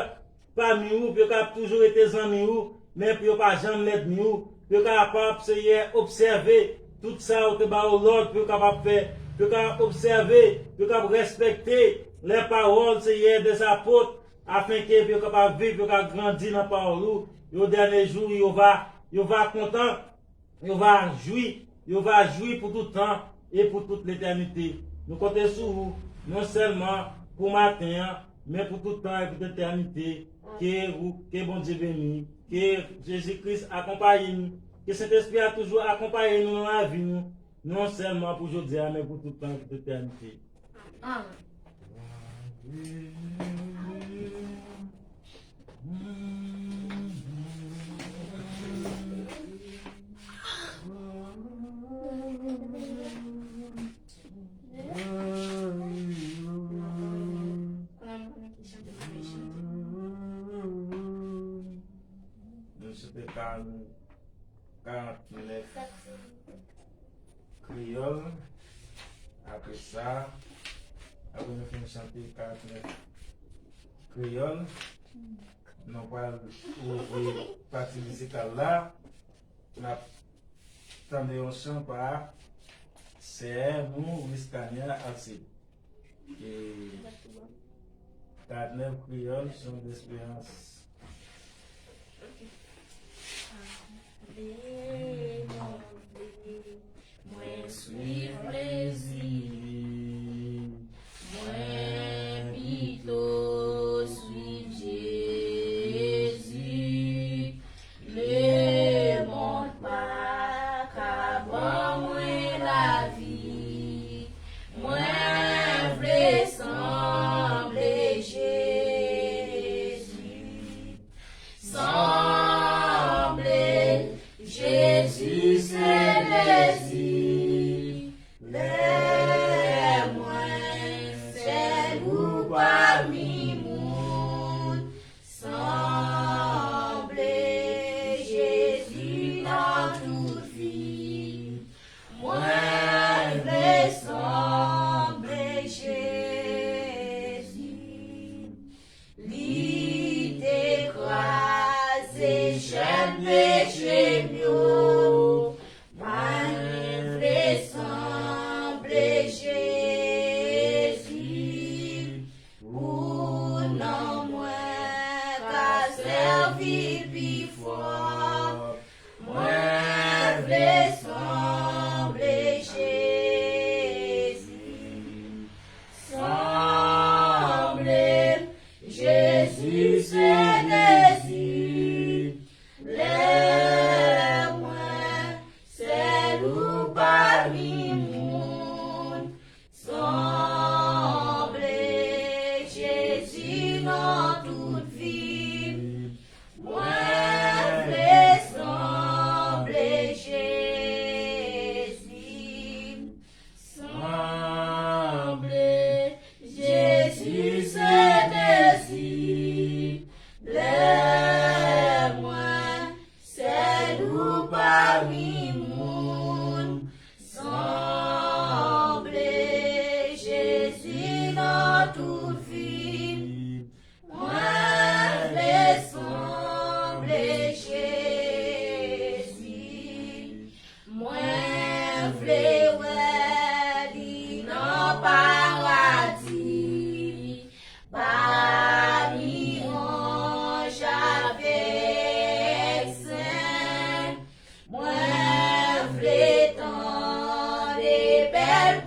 pami ou, pou yo kapab toujou rete zanmi ou, men pou yo pa janm lènmi ou, pou yo kapab, Senyè, obsève tout sa ou te ba yo lòd pou yo kapab fè, pou yo kapab obsève, pou yo kapab respekte lè pawòl, Senyè, dè apot, afenke pou yo kapab viv, pou yo kapab grandi nan pawòl ou, yo dènye jou, yo va, yo va kontan, yo va jwi, yo va jwi pou tout tan e pou tout letènite. Nou konte sou ou, non sèlman pou maten an, men pou tout tan e pou letènite. Ke ou, ke Bondye beni, ke Jezi Kris akonpaye nou, ke Sentespri a toujou akonpaye nou nan lavi nou, non sèlman pou jodi a, men pou tout tan e pou letènite. Amen. Nou chante karannèf kreyòl. Apre sa, apre nou fin chante karannèf kreyòl, nou pral ouvri pati mizikal la. N ap tande yon chan pa sè nou, Wiscania Alcide. E karannèf kreyòl, chan desperans. Vle, mwen vle, mwen swiv plezi mwen pito swiv Jezi. Lemonn pa ka ban mwen lavi. Mwen vle sanble Jezi. Sanble Jezi se plezi. Lè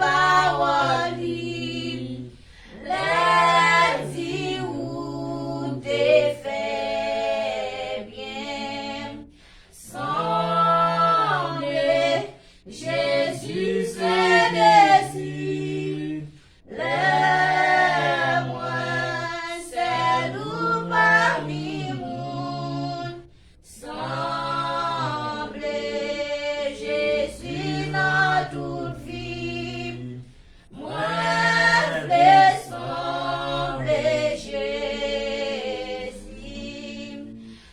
pawòl li, lè di ou te fè byen. Sanble Jezi se dezi lè mwen sèl ou pami moun. Sanble Jezi nan tout vi m. Mwen vle sanble Jezi.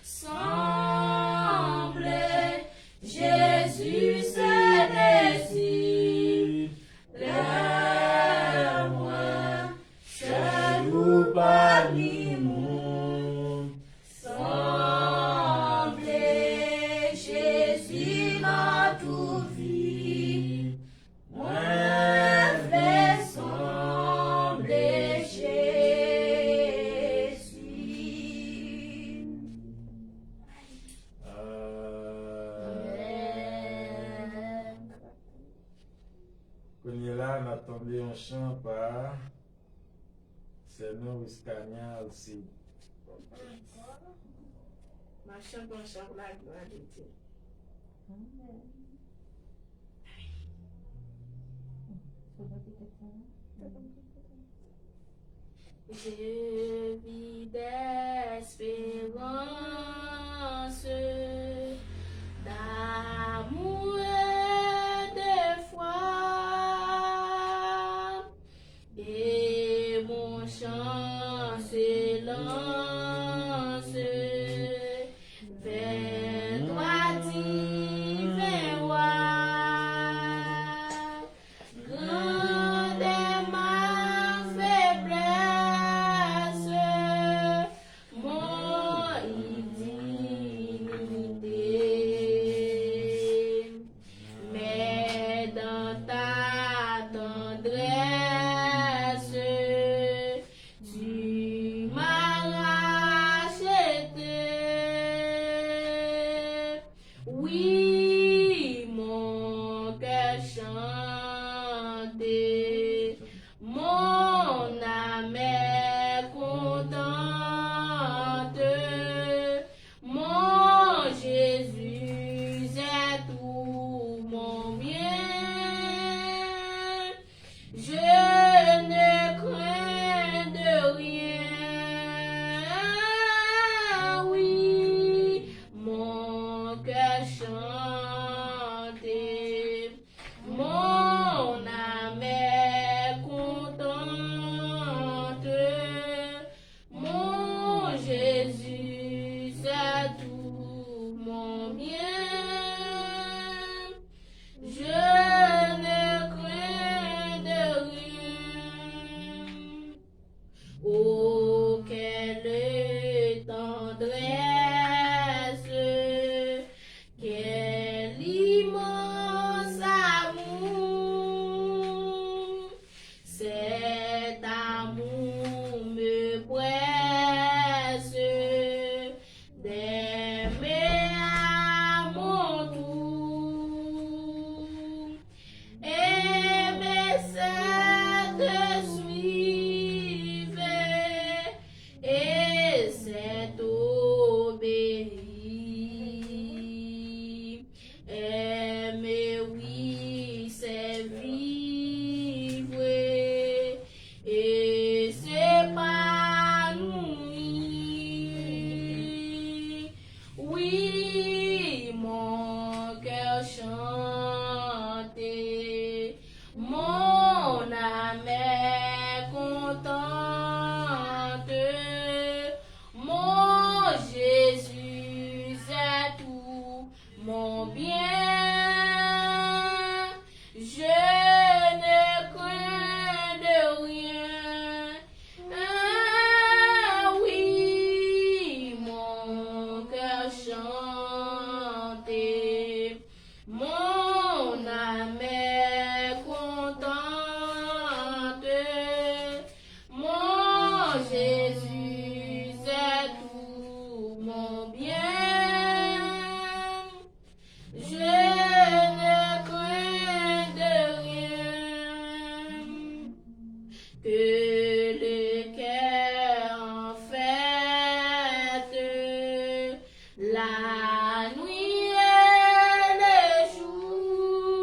Sanble Jezi se dezi lè mwen sèl ou pami moun. Sanble Jezi nan tout vi. Mwen vle sanble Jezi. Amèn. Kounye la, n ap tande yon chan pa Sè nou Wiscania Alcide. Machan pancha pou laglwa de Dye. Je vis d'espérance, d'amour et de foi. Et mon chant se lance vers toi, divin roi. Grande est ma faiblesse, mon indignité. Mais dans ta tendresse, tu m'as racheté. Oui, mon cœur chante, mon âme est contente. Mon Jésus est tout mon bien. Je ne crains de rien. Oui, mon cœur chante. Mon âme est Que le cœur en fête, la nuit et le jour,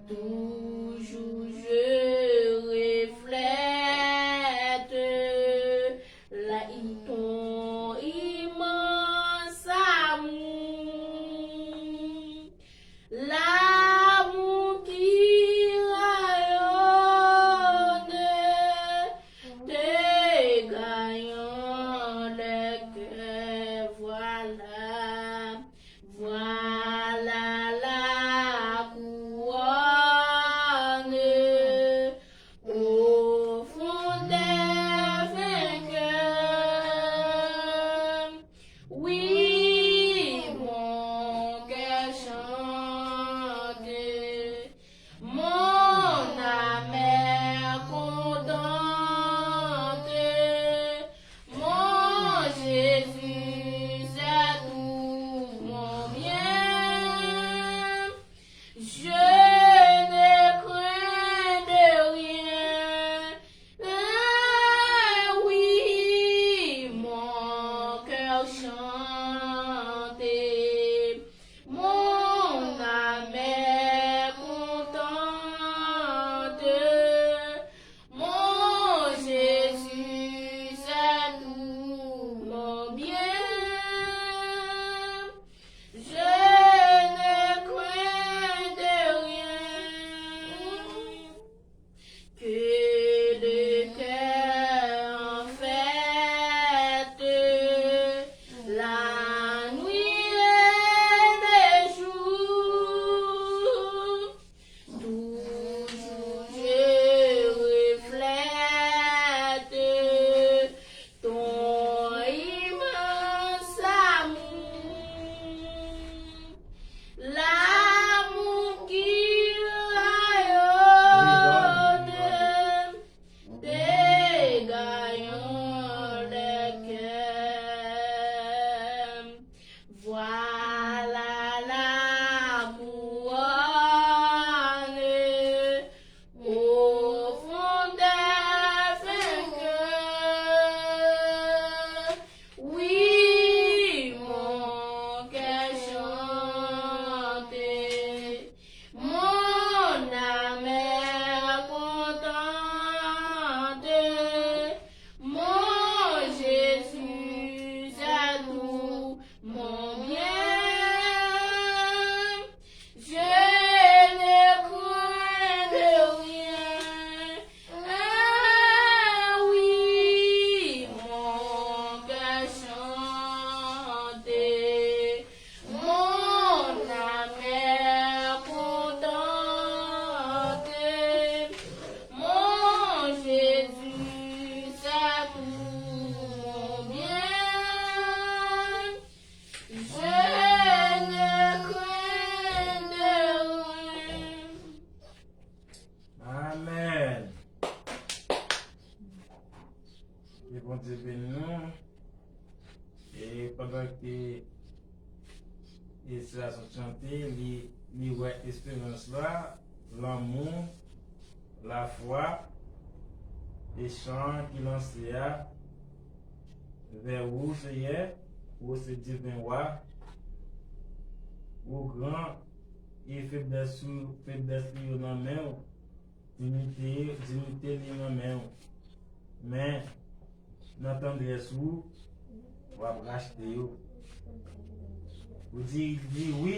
toujours je reflète la, ton immense amour. L'amour qui rayonne, te gagnant le cœur, voilà, voilà la couronne au fond des vainqueurs. Oui, mon cœur chante, mon âme est contente, mon Jésus, c'est tout mon bien. Je ne crains de rien. Ah oui, mon cœur chante, mon âme est contente. Mon Jésus, c'est tout mon bien. Je ne crains de rien. Que le cœur en fête, la nuit et le jour, toujours je reflète ton immense amour. L'amour qui rayonne, dégayant le cœur. Voilà la couronne au fond des vainqueurs. Oui, mon cœur chante, mon âme est contente, mon Jésus, c'est tout mon bien. Je ne crains de rien. Ah oui, mon cœur chante, mon âme est contente, mon Jésus, c'est tout mon bien. Je ne crains de rien. Amèn. Ke Bondye beni nou. E pandan ke Ezra sot chante, li, li wè esperans la, lanmou, lafwa, e chan ki lanse a, vè ou, Seyè, ou se diven wa, ou gran, e feblès ou, feblès li yo nan men w, dinyite, dinyite li nan men w. Men, nan tandrès ou, w ap rachte yo. Ou di, di wi,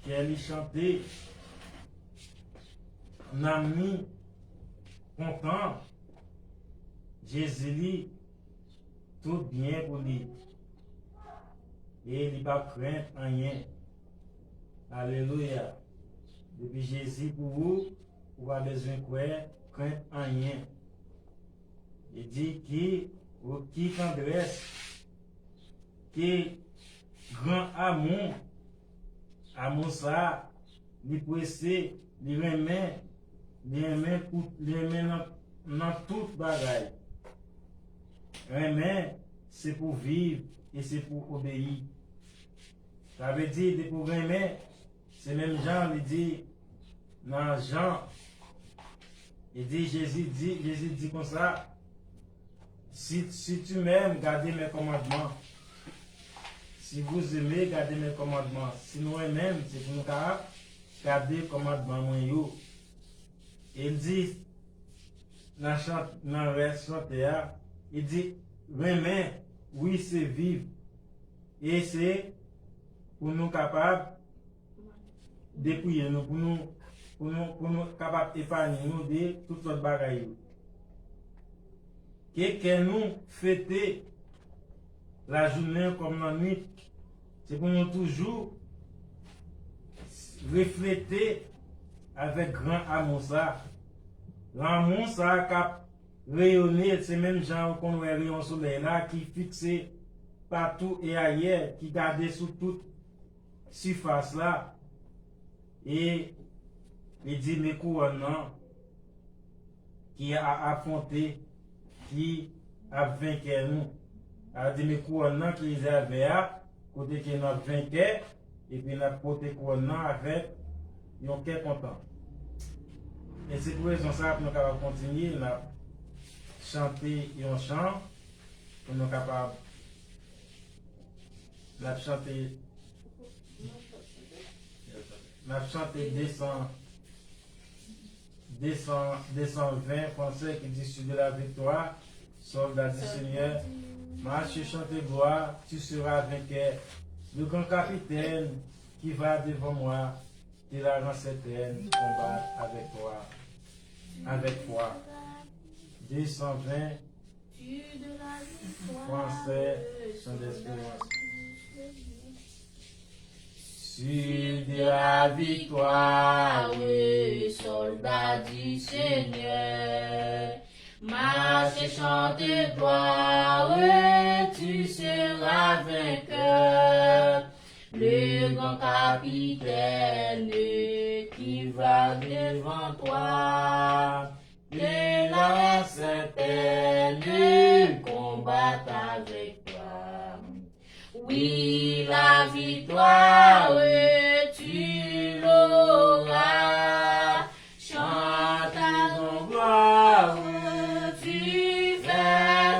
kè li chante, nanm ni kontan, Jezi li, tout byen pou li. E li p ap krent anyen. Alelouya. Depi Jezi pou ou, ou pa bezwen kwè, krent anyen. Li di ki, ou ki tandrès, ki gran amou, amou sa, li prese, li renmen, li renmen pou, li renmen nan, nan tout bagay. Renmen, se pou viv e se pou obeyi. Sa vle di, depi w renmen, se menm jan li di nan Jan, Li di, Jezi di, Jezi di konsa, si, si tu m'aimes, gardez mes commandements. Si vous aimez, gardez mes commandements. Si nou renmen m, se pou nou ka gade kòmandman mwen yo. E l di, nan chan-, nan rès chante a, li di, renmen, wi, se viv. E se pou nou kapab depouye nou, pou nou, pou nou, pou nou kapab epanye nou de tout lòt bagay yo. Ke kè nou fete lajounen kòm lannwit. Se pou nou toujou reflete avèk gran amou sa. Lanmou sa k ap reyone, se menm jan ou konn wè reyon solèy la ki fikse patou e ayè, ki gade sou tout sifas la. E li di, men kouwòn nan ki a afwonte, ki ap venkè nou. A di, men kouwòn nan ki rezève a, kote ke n ap venkè, epi n ap pote kouwòn nan avèk yon kè kontan. E se pou rezon sa a, pou nou kapab kontinye, n ap chante yon chan, pou nou kapab, n ap chante, n ap chante de san, de san, de san ven fransè ki di, Sur de la victoire, soldat du Seigneur, marche, chante gloire, tu seras vainqueur. Le grand capitaine qui va devant moi, te la rend certaine, combat avec toi, avec foi. De san ven, fransè, chan d'espérans. Sûr de la victoire, soldat du Seigneur, marche, chante gloire, tu seras vainqueur. Le grand capitaine qui va devant toi, de la certaine, combat avec toi. Oui, la victoire, tu l'auras. Chante ton gloire, tu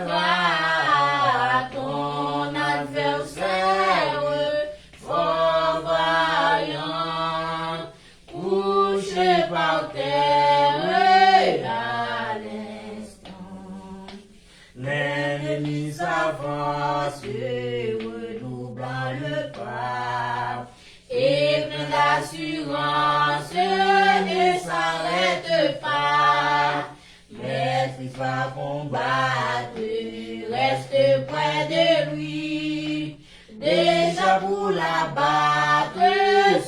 verras ton adversaire, fort vaillant, couché par terre à l'instant. L'ennemi s'avance, redoublant le pas, et plein d'assurance, ne s'arrête pas. Mais Christ va combattre, reste près de lui, déjà pour l'abattre,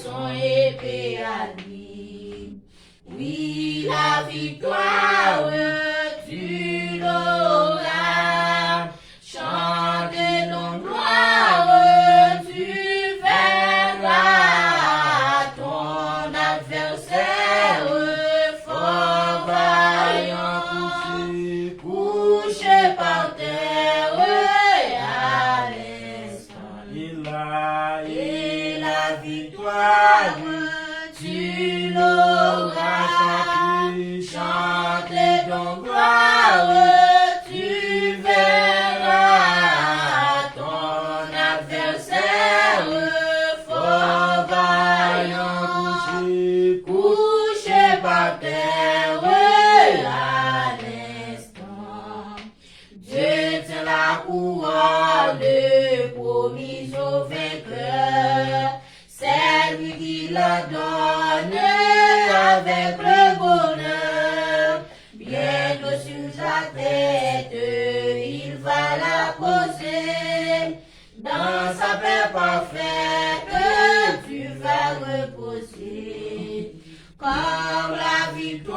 son épée à lui. Oui, la victoire, tu l'auras. Chante ton gloire, tu verras ton adversaire, fort vaillant, couché par terre à l'instant. Et la, et la victoire, tu l'auras. Chante ton gloire, tu verras ton adversaire, fort vaillant, couché par terre à l'instant. Dieu tient la couronne promise au vainqueur. C'est lui qui la donne avec le bonheur. Bientôt sur ta tête, il va la poser. Dans sa paix parfaite, tu vas reposer. Comme la victoire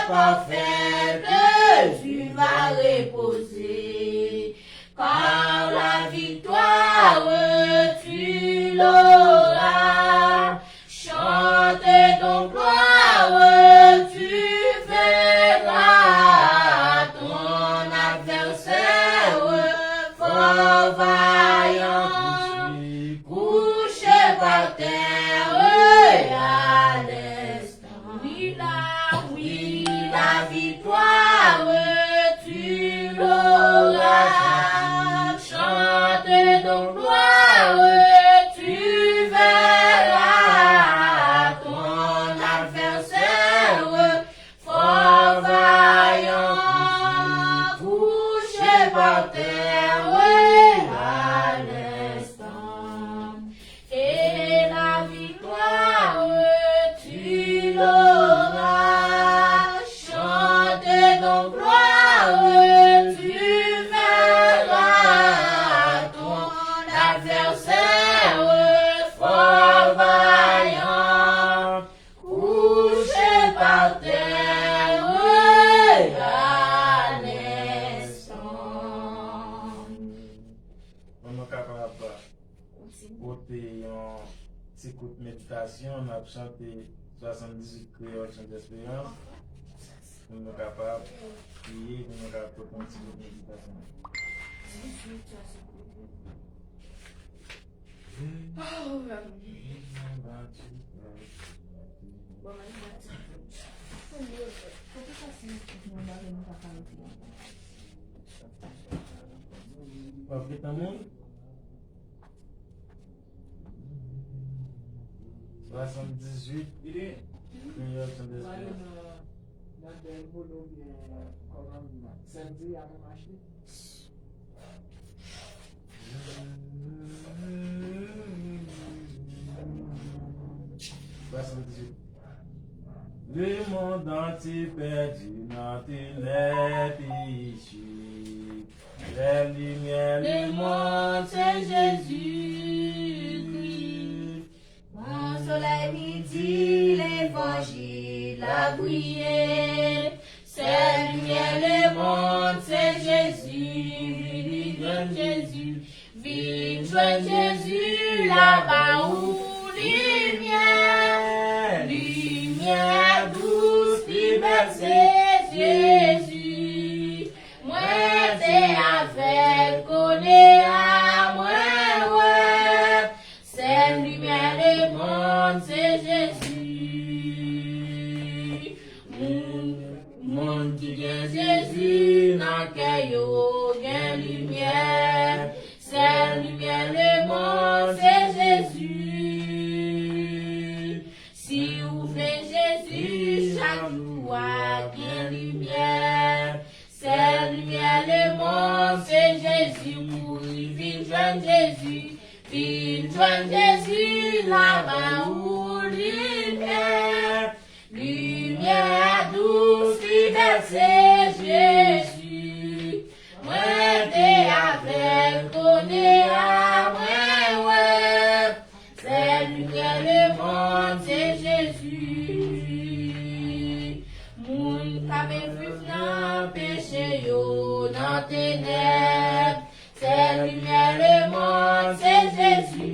parfaite, tu vas reposer. Car la victoire, tu l'auras. Chante donc gloire, tu verras ton adversaire fort vaillant, couché par terre à l'est. Oui, la, oui, la victoire, tu l'auras. Chante donc gloire, tu verras ton adversaire fort vaillant, couché par terre à l'instant. Et la victoire, tu l'auras. Chante donc gloire, tu verras ton adversaire fort vaillant, couché par terre à l'instant. Pou nou kapab pote yon ti kout meditasyon, n ap chante swasanndizuit Kreyòl Chant Esperans. Pou nou kapab priye, pou nou kapab pote yon ti kout meditasyon. W ap gen tan moun? Swasanndizuit. Kreyòl Chant Esperans. Swasanndizuit. Lemonn antye pèdi nan tenèb e chik. Sèl limyè lemonn se Jezikri. Gran solèy midi, levanjil la briye. Sèl limyè lemonn se Jezi. Vin jwenn Jezi. Vin jwenn Jezi, l a ba ou limyè. Limyè a dous, pi bèl se Jezi. Mwen te avèg, kounye a mwen wè. Sèl limyè lemonn se Jezi. Moun, moun ki gen Jezi nan kè yo gen limyè. Sèl limyè lemonn se Jezi. Si ou vle Jezi, chak jou w ap gen limyè. Sèl limyè lemonn se Jezi, kouri vin jwenn Jezi. Vin jwenn Jezi, l a ba ou limyè. Limyè a dous, pi bèl se Jezi. Mwen te avèg, kounye a mwen wè. Sèl limyè lemonn se Jezi. Moun k ap viv nan peche yo, nan tenèb. Sèl limyè lemonn se Jezi.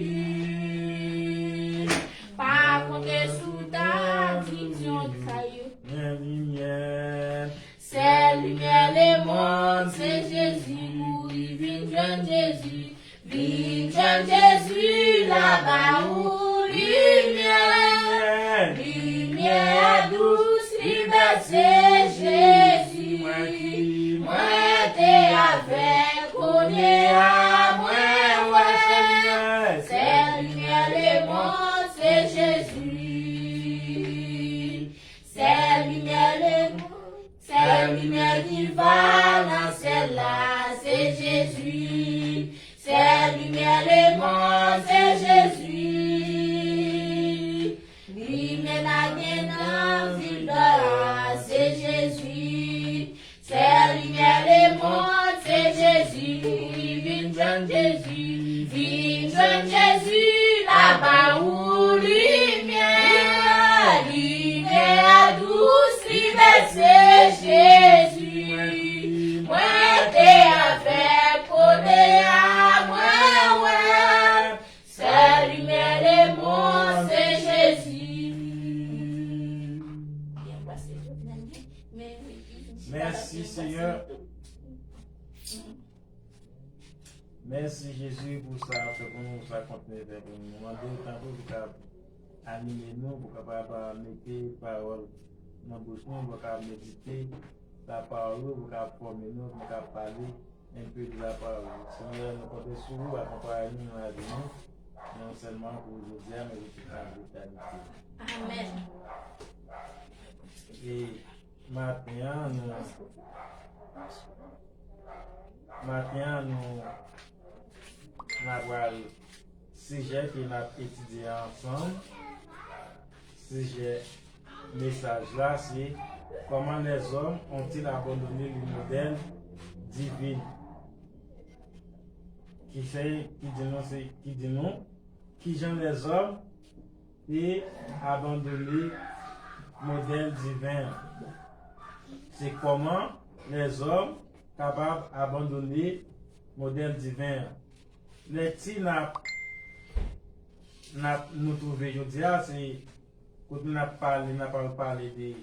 Pa konte sou tradiksyon kay yo. Gen limyè. Sèl limyè lemonn se Jezi. Kouri vin jwenn Jezi. Vin jwenn Jezi, l a ba ou limyè. Limyè a dous, pi bèl se Jezi. Mwen te avèg, kounye a mwen wè. Sèl limyè lemonn se Jezi. Sèl limyè lemonn. Sèl limyè ki va nan syèl la, se Jezi. Sèl limyè lemonn, se Jezi. Limyè n a gen nan vil dò a, se Jezi. Sèl limyè lemonn, se Jezi. Kouri vin jwenn Jezi. Vin jwenn Jezi, l a ba ou limyè. Limyè a dous, limyè se Jezi, mwen te avèg, kounye a mwen wè. Sèl limyè lemonn se Jezi. Mèsi, Senyè. Mèsi, Jezi, pou sa w ap fè pou nou, pou sa w ap kontinye fè pou nou. Nou mande w tanpri pou w kapab anime nou, pou w kapab mete pawòl nan bouch nou, pou w kapab medite lapawòl ou, pou w kapab fòme nou, pou nou kapab pale enpe de lapawòl ou. Senyè, nou konte sou ou, akonpaye nou nan lavi nou, non sèlman pou jodi a, men pou tout lavi etènite. Amèn. E maten an, nou, maten an, nou, n a pral sijè ke n ap etidye ansanm. Sijè mesaj la se: Comment les hommes ont-ils abandonné le modèle divin? Ki se, ki di nou, se, ki di nou, kijan lèzòm te abandone modèl diven an? Se kòman lèzòm kapab abandone modèl diven an? Lekti n ap, n ap, nou twouve jodi a, se kote n ap pale, n ap al pale de,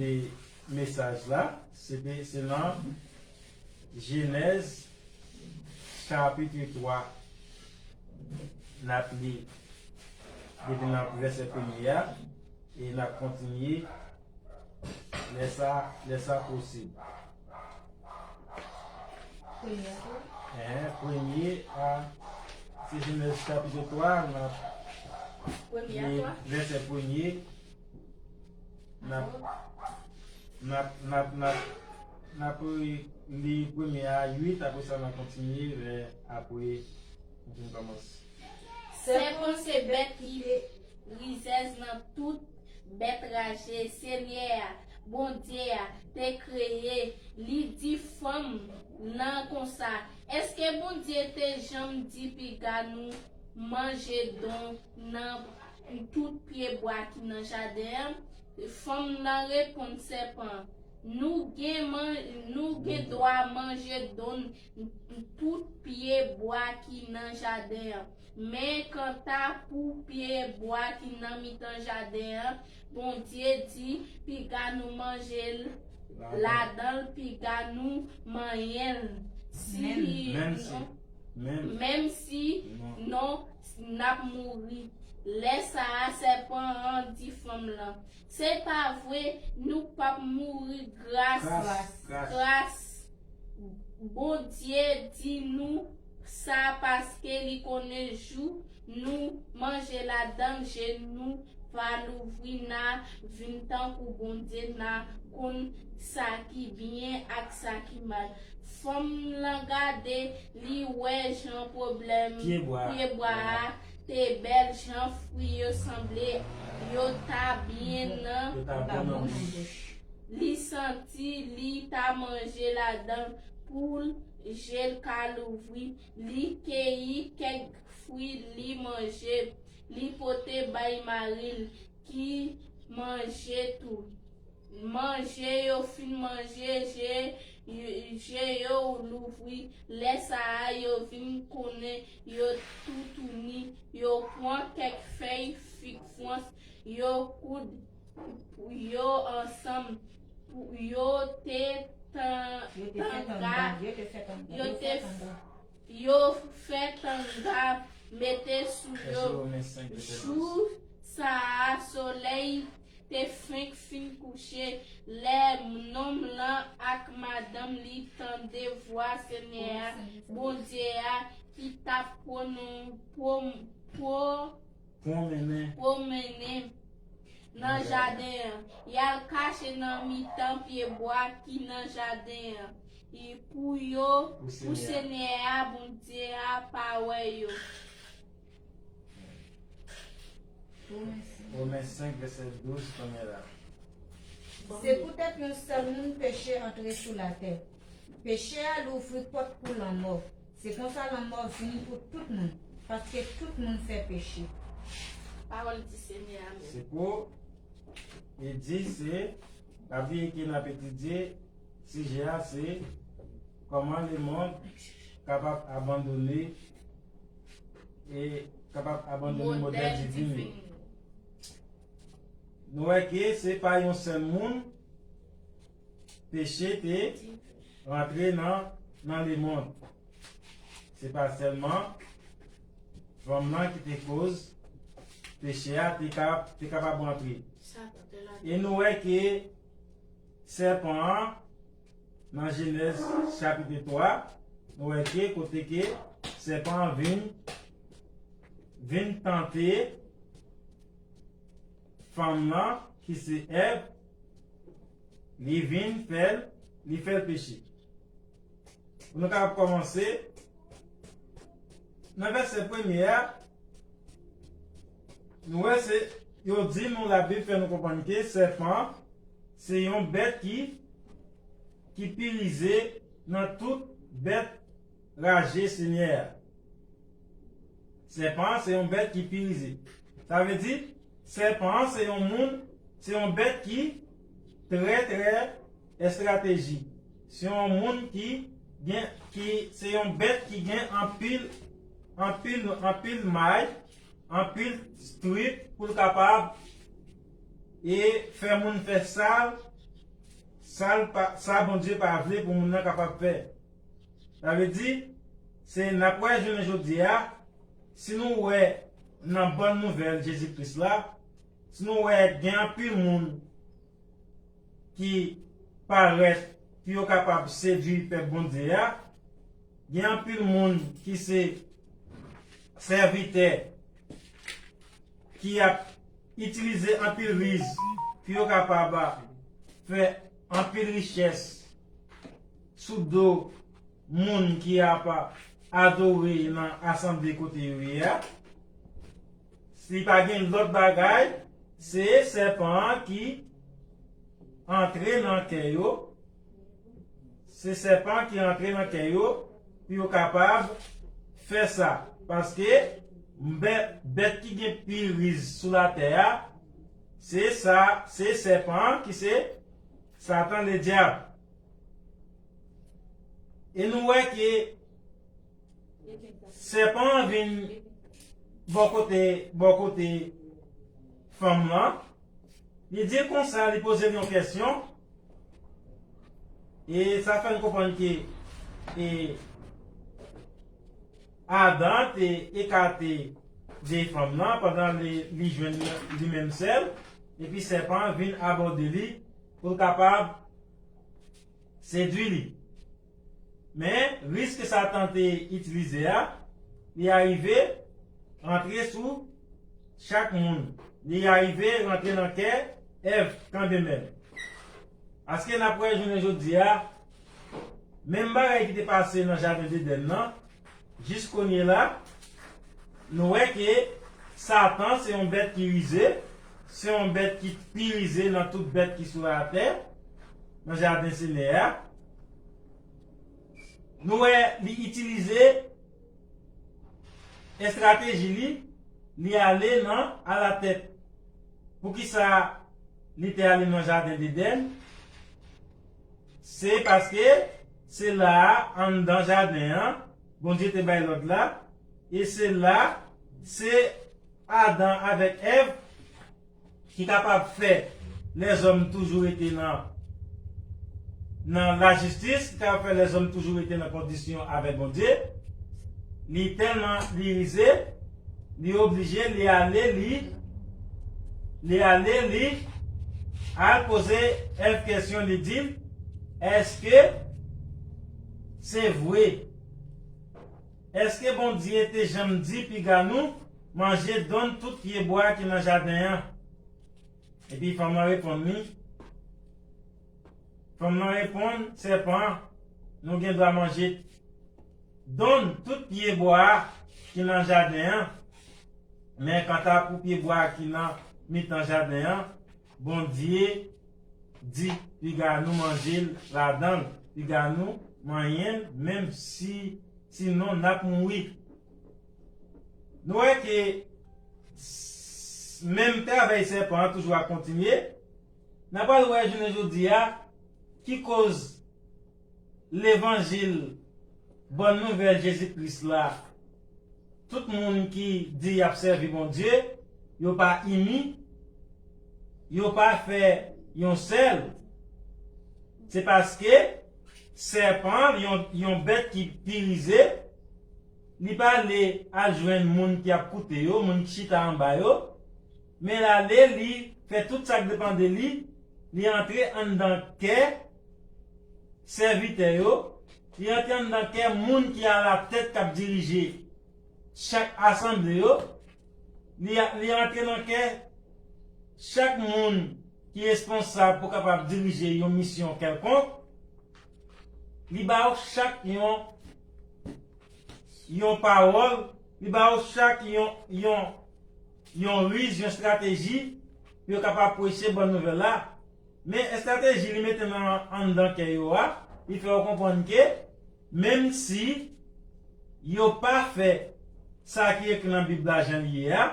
de mesaj la. Se te, se nan Jenèz chapit twa, n ap li depi nan vèsè premye a, e n ap kontinye lè sa, lè sa posib. Premye a twa? Ehe, premye a, se Jenèz chapit twa, n ap li vèsè premye, n ap, n ap, n ap, n ap, n ap li premye a uit, apre sa n ap kontinye lè apre nou fin kòmanse. Sèpan se bèt ki rizèz nan tout bèt raje Senyè a, Bondye a, te kreye. Li di fanm lan konsa: Èske Bondye te janm di piga nou manje don nan tout pyebwa ki nan jaden an? Fanm lan reponn sèpan: Nou gen man-, nou gen dwa manje don tout pyebwa ki nan jaden an. Men kanta pou pyebwa ki nan mitan jaden an, Bondye di, piga nou manje l ladan l, piga nou manyen l. Si menm si non, menm si non, n ap mouri. Lè sa a, sèpan an di fanm lan: Se pa vre, nou p ap mouri gras, gras. Bondye di nou sa paske li konnen jou nou manje ladan l, je nou va louvri, n a vin tankou Bondye, n a konn sa ki byen ak sa ki mal. Fanm lan gade, li wè jan pwoblèm pyebwa a te bèl, jan fwi yo sanble yo ta byen nan bouch. Li santi li ta manje ladan l pou l, je l ka louvri. Li keyi kèk fwi, li manje. Li pote bay mari l, ki manje tou. Manje, yo fin manje, je, je yo louvri. Lè sa a, yo vin konnen yo toutouni. Yo pran kèk fèy fig frans, yo koud yo ansanm, pou yo te tan-, yo te fè tanga, tanga, yo te fè tanga, yo te fè tanga. Yo fè tanga, mete sou yo. Jou sa a, solèy te fenk fin kouche. Lè nonm lan ak madanm li tande vwa Senyè a, Bondye a, ki t ap pwonon-, pwo-, pwo-, pwomennen, pwomennen nan jaden an, y al kache nan mitan pyebwa ki nan jaden an, pou yo, pou Senyè a, Bondye a, pa wè yo. Women senk, vèsè douz, kounye a la. Se poutèt yon sèl moun peche antre sou latè. Peche a louvri pòt pou lanmò. Se konsa lanmò vin pou tout moun, paske tout moun fè peche. Pawòl di Senyè a. Amèn. Se pou, li di se Pa bliye ke n ap etidye sijè a, se kòman lemonn kapab abandone e kapab abandone modèl divin yo. Nou wè ke se pa yon sèl moun peche te rantre nan, nan lemonn. Se pa sèlman fanm nan ki te koz peche a te ka, te kapab rantre. E nou wè ke sèpan an, nan Jenèz chapit twa, nou wè ke kote ke sèpan an vin, vin tante fanm nan, ki se Èv, li vin fè l, li fè l peche. Pou nou kapab kòmanse, nan vèsè premye a, nou wè se, yo di nou, Labib fè nou konprann ke sèpan se yon bèt ki, ki pi rize nan tout bèt raje Senyè a. Sèpan an se yon bèt ki pi rize. Sa vle di, sèpan an se yon moun, se yon bèt ki trè, trè estratejik. Se yon moun ki gen, ki, se yon bèt ki gen anpil, anpil, anpil may, anpil trik pou l kapab e fè moun fè sa l, sa l pa, sa Bondye pa vle pou moun nan kapab fè. Sa vle di, se n ap wè jounen jodi a, si nou wè nan bòn nouvèl Jezi Kris la, si nou wè gen anpil moun ki parèt pou yo kapab sedui pèp Bondye a, gen anpil moun ki se sèvitè ki ap itilize anpil riz pou yo kapab fè anpil richès sou do moun ki ap adore nan asanble kote yo ye a. Si pa gen lòt bagay, se sèpan an ki antre nan kè yo. Se sèpan ki antre nan kè yo pou yo kapab fè sa. Paske bè-, bèt ki gen pi riz sou latè a, se sa, se sèpan an ki se Satan Ledyab. E nou wè ke sèpan an vin bò kote, bò kote fanm lan. Li di l konsa, li poze l yon kèsyon. E sa fè n konprann ke, e, Adan te ekate de fanm lan pandan li, li jwenn li menm sèl, epi sèpan an vin abòde li pou l kapab sedui li. Men, riz ke Satan te itilize a, li arive rantre sou chak moun. Li arive rantre nan kè Èv kanmenm. Paske n ap wè jounen jodi a, menm bagay ki te pase nan jaden Edenn nan, jis kounye la, nou wè ke Satan se yon bèt ki rize, se yon bèt ki pi rize nan tout bèt ki sou latè, nan jaden Senyè a. Nou wè li itilize estrateji li, li ale nan alatèt. Poukisa li te ale nan jaden Edenn? Se paske se la a, anndan jaden an, Bondye te bay lòd la, e se la, se Adan avèk Èv ki kapab fè lèzòm toujou rete nan, nan lajistis, ki kapab fè lèzòm toujou rete nan kondisyon avèk Bondye. Li tèlman li rize, li oblije, li ale, li, li ale, li al poze Èv kèsyon, li di l, èske se vre? Èske Bondye te janm di piga nou manje donn tout pyebwa ki nan jaden an? Epi fanm lan reponn li, fanm lan reponn sèpan an, nou gen dwa manje donn tout pyebwa ki nan jaden an, men kanta pou pyebwa ki nan mitan jaden an, Bondye di, piga nou manje l ladan l, piga nou manyen l, menm si, sinon n ap mouri. Nou wè ke s-, menm travay sèpan an toujou ap kontinye. N a pral wè jounen jodi a ki koz levanjil, bòn nouvèl Jezi Kris la, tout moun ki di y ap sèvi Bondye, yo pa ini, yo pa fè yon sèl. Se paske sèpan, yon, yon bèt ki pirize, li pa ale al jwenn moun ki ap koute yo, moun ki chita anba yo, men l ale, li fè tout sa k depann de li, li antre anndan kè sèvitè yo, li antre anndan kè moun ki alatèt k ap dirije chak asanble yo, li, li antre nan kè chak moun ki responsab pou kapab dirije yon misyon kèlkonk, li ba yo chak yon, yon pawòl, li ba yo chak yon, yon, yon riz, yon estrateji pou yo kapab preche bòn nouvèl la. Men estrateji li mete nan anndan kè yo a, li fè yo konprann ke menm si yo pa fè sa ki ekri nan Bib la jan l ye a,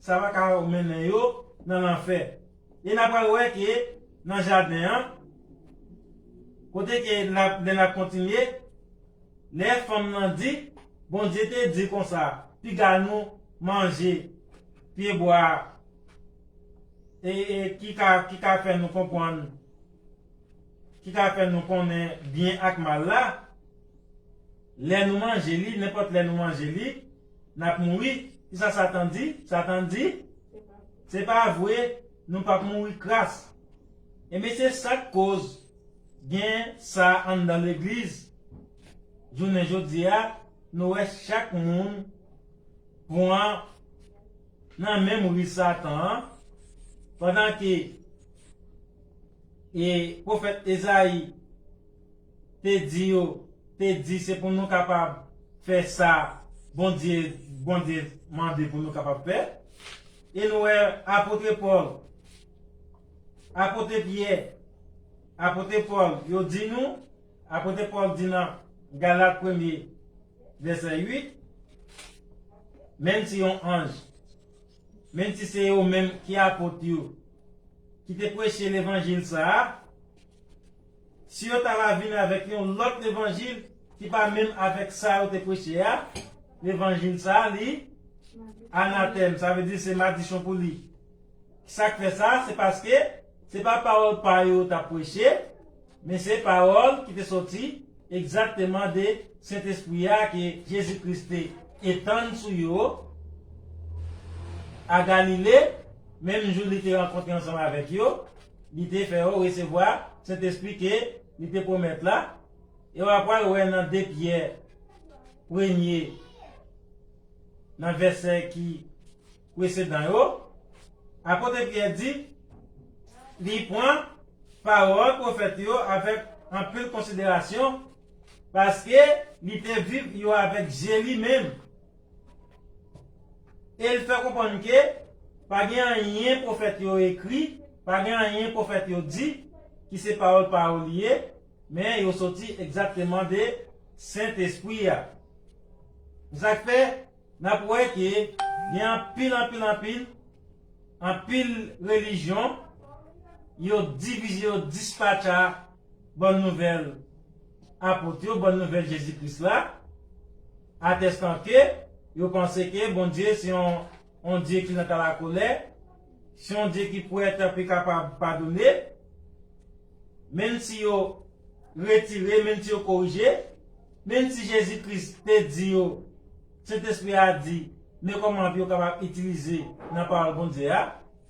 sa pa ka mennen yo nan lanfè. E n a pral wè ke nan jaden an, kote ke n ap, lè n ap kontinye, lè fanm nan di, Bondye te di konsa, piga nou manje pyebwa a, e, e ki ka, ki ka fè nou konprann, ki ka fè nou konnen byen ak mal la, lè nou manje li, nenpòt lè nou manje li, n ap mouri. Kisa Satan di? Satan di, se pa vre, nou p ap mouri kras. Ebyen, se sa k koz gen sa anndan legliz. Jounen jodi a, nou wè chak moun pran nan menm ri Satan an, pandan ke, e, pwofèt Ezayi te di yo, te di se pou nou kapab fè sa Bondye, Bondye mande pou nou kapab fè. E nou wè apot Pòl, apot Pyè, apot Pòl, yo di nou, apot Pòl di nan Galat premye, vèsè uit, menm si yon anj, menm si se yo menm ki apot yo, ki te preche levanjil sa a, si yo ta va vin avèk yon lòt levanjil ki pa menm avèk sa yo te preche a, levanjil sa a, li anatèm, sa vle di se madichon pou li. Sa k fè sa, se paske se pa pawòl pa yo yo t ap preche, men se pawòl ki te soti egzakteman de Sentespri a ke Jezi Kris te etann sou yo a Galile, menm jou li te rankontre ansanm avèk yo, li te fè yo resevwa Sentespri ke li te pwomèt la. E w a pral wè nan de Pyè premye, nan vèsè ki presedan yo, apot Pyè di, li pran pawòl pwofèt yo avèk anpil konsiderasyon, paske li te viv yo avèk je li menm. E l fè konprann ke pa gen anyen pwofèt yo ekri, pa gen anyen pwofèt yo di ki se pawòl pa yo li ye, men yo soti egzakteman de Sentespri a. Sa k fè, n ap wè ke gen anpil, anpil, anpil, anpil relijyon, yo divize, yo dispatcha bòn nouvèl apot yo, bòn nouvèl Jezi Kris la, atèstan ke yo panse ke Bondye se yon, yon Dye ki nan talakolè, se yon Dye ki prèt pou kapab padone, menm si yo retire, menm si yo korije, menm si Jezi Kris te di yo, Sentespri a di, men kòman pou yo kapab itilize nan pawòl Bondye a,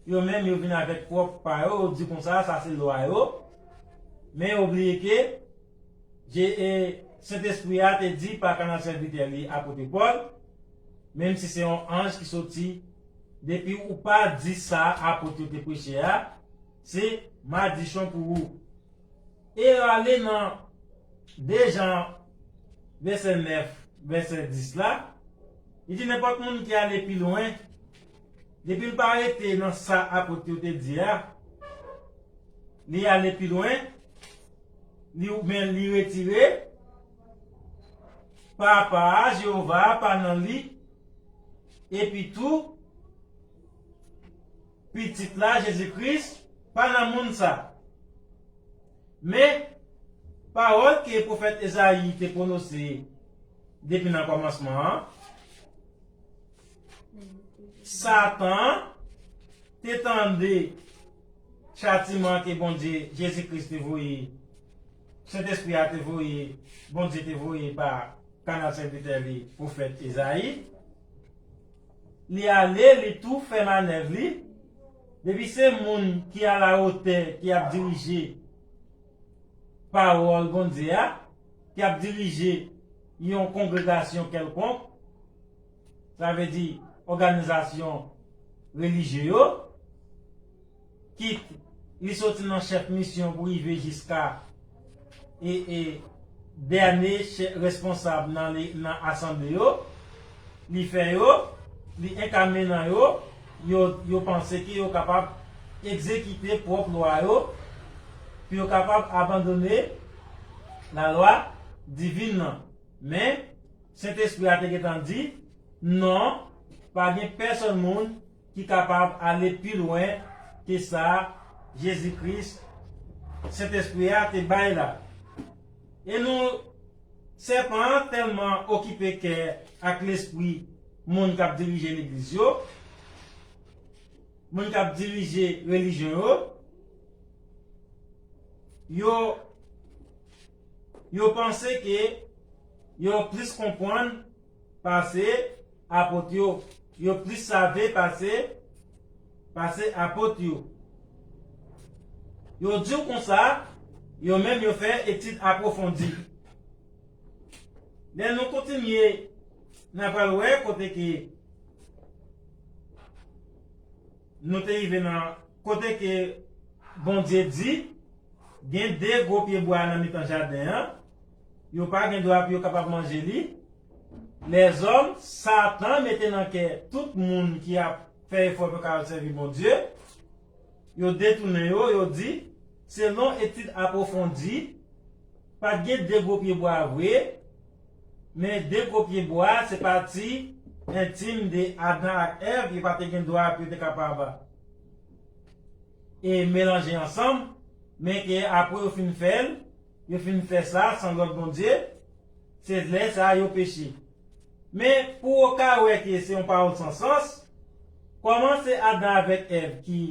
yo menm yo vin avèk pwòp pa yo, yo di konsa, sa se lwa yo, men yo bliye ke Je, e, Sentespri a te di pa kanal sèvitè li, apot Pòl, menm si se yon anj ki soti, depi ou pa di sa apot yo te preche a, se madichon pou ou. E yo ale nan de Jan vèsè nèf, vèsè dis la, li di nenpòt moun ki ale pi lwen, depi l pa rete nan sa apot yo te di a, li ale pi lwen, li, men li retire, Papa a, Jewova a, pa nan li, epi tou, Pitit la, Jezi Kris, pa nan moun sa. Men, pawòl ke pwofèt Ezayi te pwononse depi nan kòmansman an, Satan te tande chatiman ke Bondye, Jezi Kris te voye, Sentespri a te voye, Bondye te voye pa kanal sèvitè li, pwofèt Ezayi. Li ale, li tou fè manèv li. Depi se moun ki alawotè, ki ap dirije pawòl Bondye a, ki ap dirije yon kongregasyon kèlkonk, sa vle di òganizasyon relijye yo, kit li soti nan chèf misyon pou rive jiska e, e dènye chè-, responsab nan, li, nan asanble yo, li fè yo, li enkame nan yo, yo, yo panse ke yo kapab egzekite pwòp lwa yo, pou yo kapab abandone lalwa divin nan. Men, Sentespri a te gentan di, non, pa gen pèsonn moun ki kapab ale pi lwen ke sa Jezi Kris, Sentespri a te bay la. E nou, sèpan an tèlman okipe kè ak lespri moun k ap dirije legliz yo, moun k ap dirije relijyon yo, yo, yo panse ke yo plis konprann pase apot yo. Yo plis save pase, pase apot yo. Yo di w konsa, yo menm yo fè etid apwofondi. Lè nou kontinye, n a pral wè kote ke nou te rive nan kote ke Bondye di, gen de gwo pyebwa nan mitan jaden an, yo pa gen dwa pou yo kapab manje li. Lèzòm, Satan mete nan kè tout moun ki ap fè efò pou yo ka sèvi Bondye, yo detounen yo, yo di, selon etid apwofondi, pa t gen de gwo pyebwa vre, men de gwo pyebwa se pati entim de Adan ak Èv, yo pa te gen dwa pou yo te kapab e melanje ansanm, men ke apre yo fin fè l, yo fin fè sa san lòd Bondye, se lè sa a yo peche. Men pou w ka wè ke se yon pawòl san sans, kòman se Adan avèk Èv ki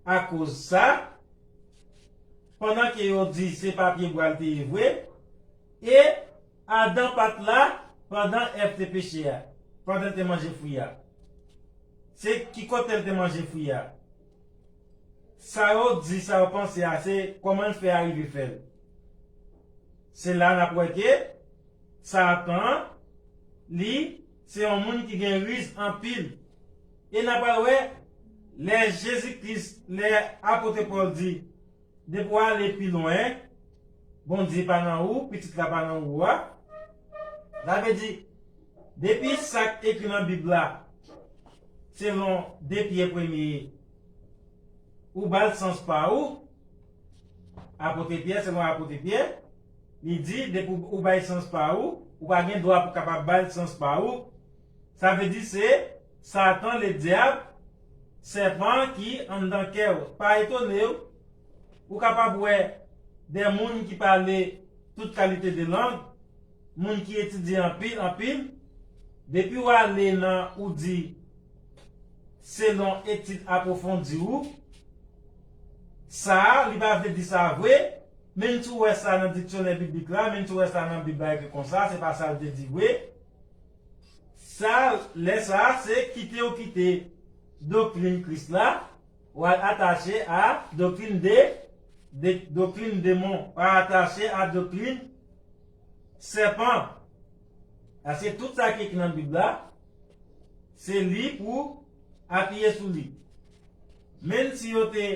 akoz sa, pandan ke yo di se pa pyebwa l te ye vre, e Adan pa t la pandan Èv te peche a, pandan l te manje fwi a. Se ki kote l te manje fwi a? Sa yo di, sa yo panse a, se kòman l fè arive fè l. Se la n ap wè ke Satan, li, se yon moun ki gen riz anpil. E n a pral wè, lè Jezi Kris, lè apot Pòl di, depi w ale pi lwen, Bondye pa nan ou, Pitit la pa nan ou a. Sa vle di, depi sa k ekri nan Bib la, selon de Pyè premye, ou ba l sans pa ou, apot Pyè, selon apot Pyè, li di, depi ou, ou bay sans pa ou, ou pa gen dwa pou kapab ba l sans pa ou. Sa vle di se Satan, ledyab, sèpan ki anndan kè w. Pa etone w, ou kapab wè de moun ki pale tout kalite de lang, moun ki etidye anpil, anpil, depi w ale nan ou di, selon etid apwofondi ou, sa a, li pa vle di sa vre, menm si w wè sa nan diksyonè biblik la, menm si w wè sa nan Bib la ekri konsa, se pa sa l te di vre. Sa, lè sa a, se kite w kite doktrin Kris la, w al atache a doktrin de, de, doktrin demon, w al atache a doktrin sèpan. Paske tout sa ki ekri nan Bib la, se li pou apiye sou li. Menm si yo te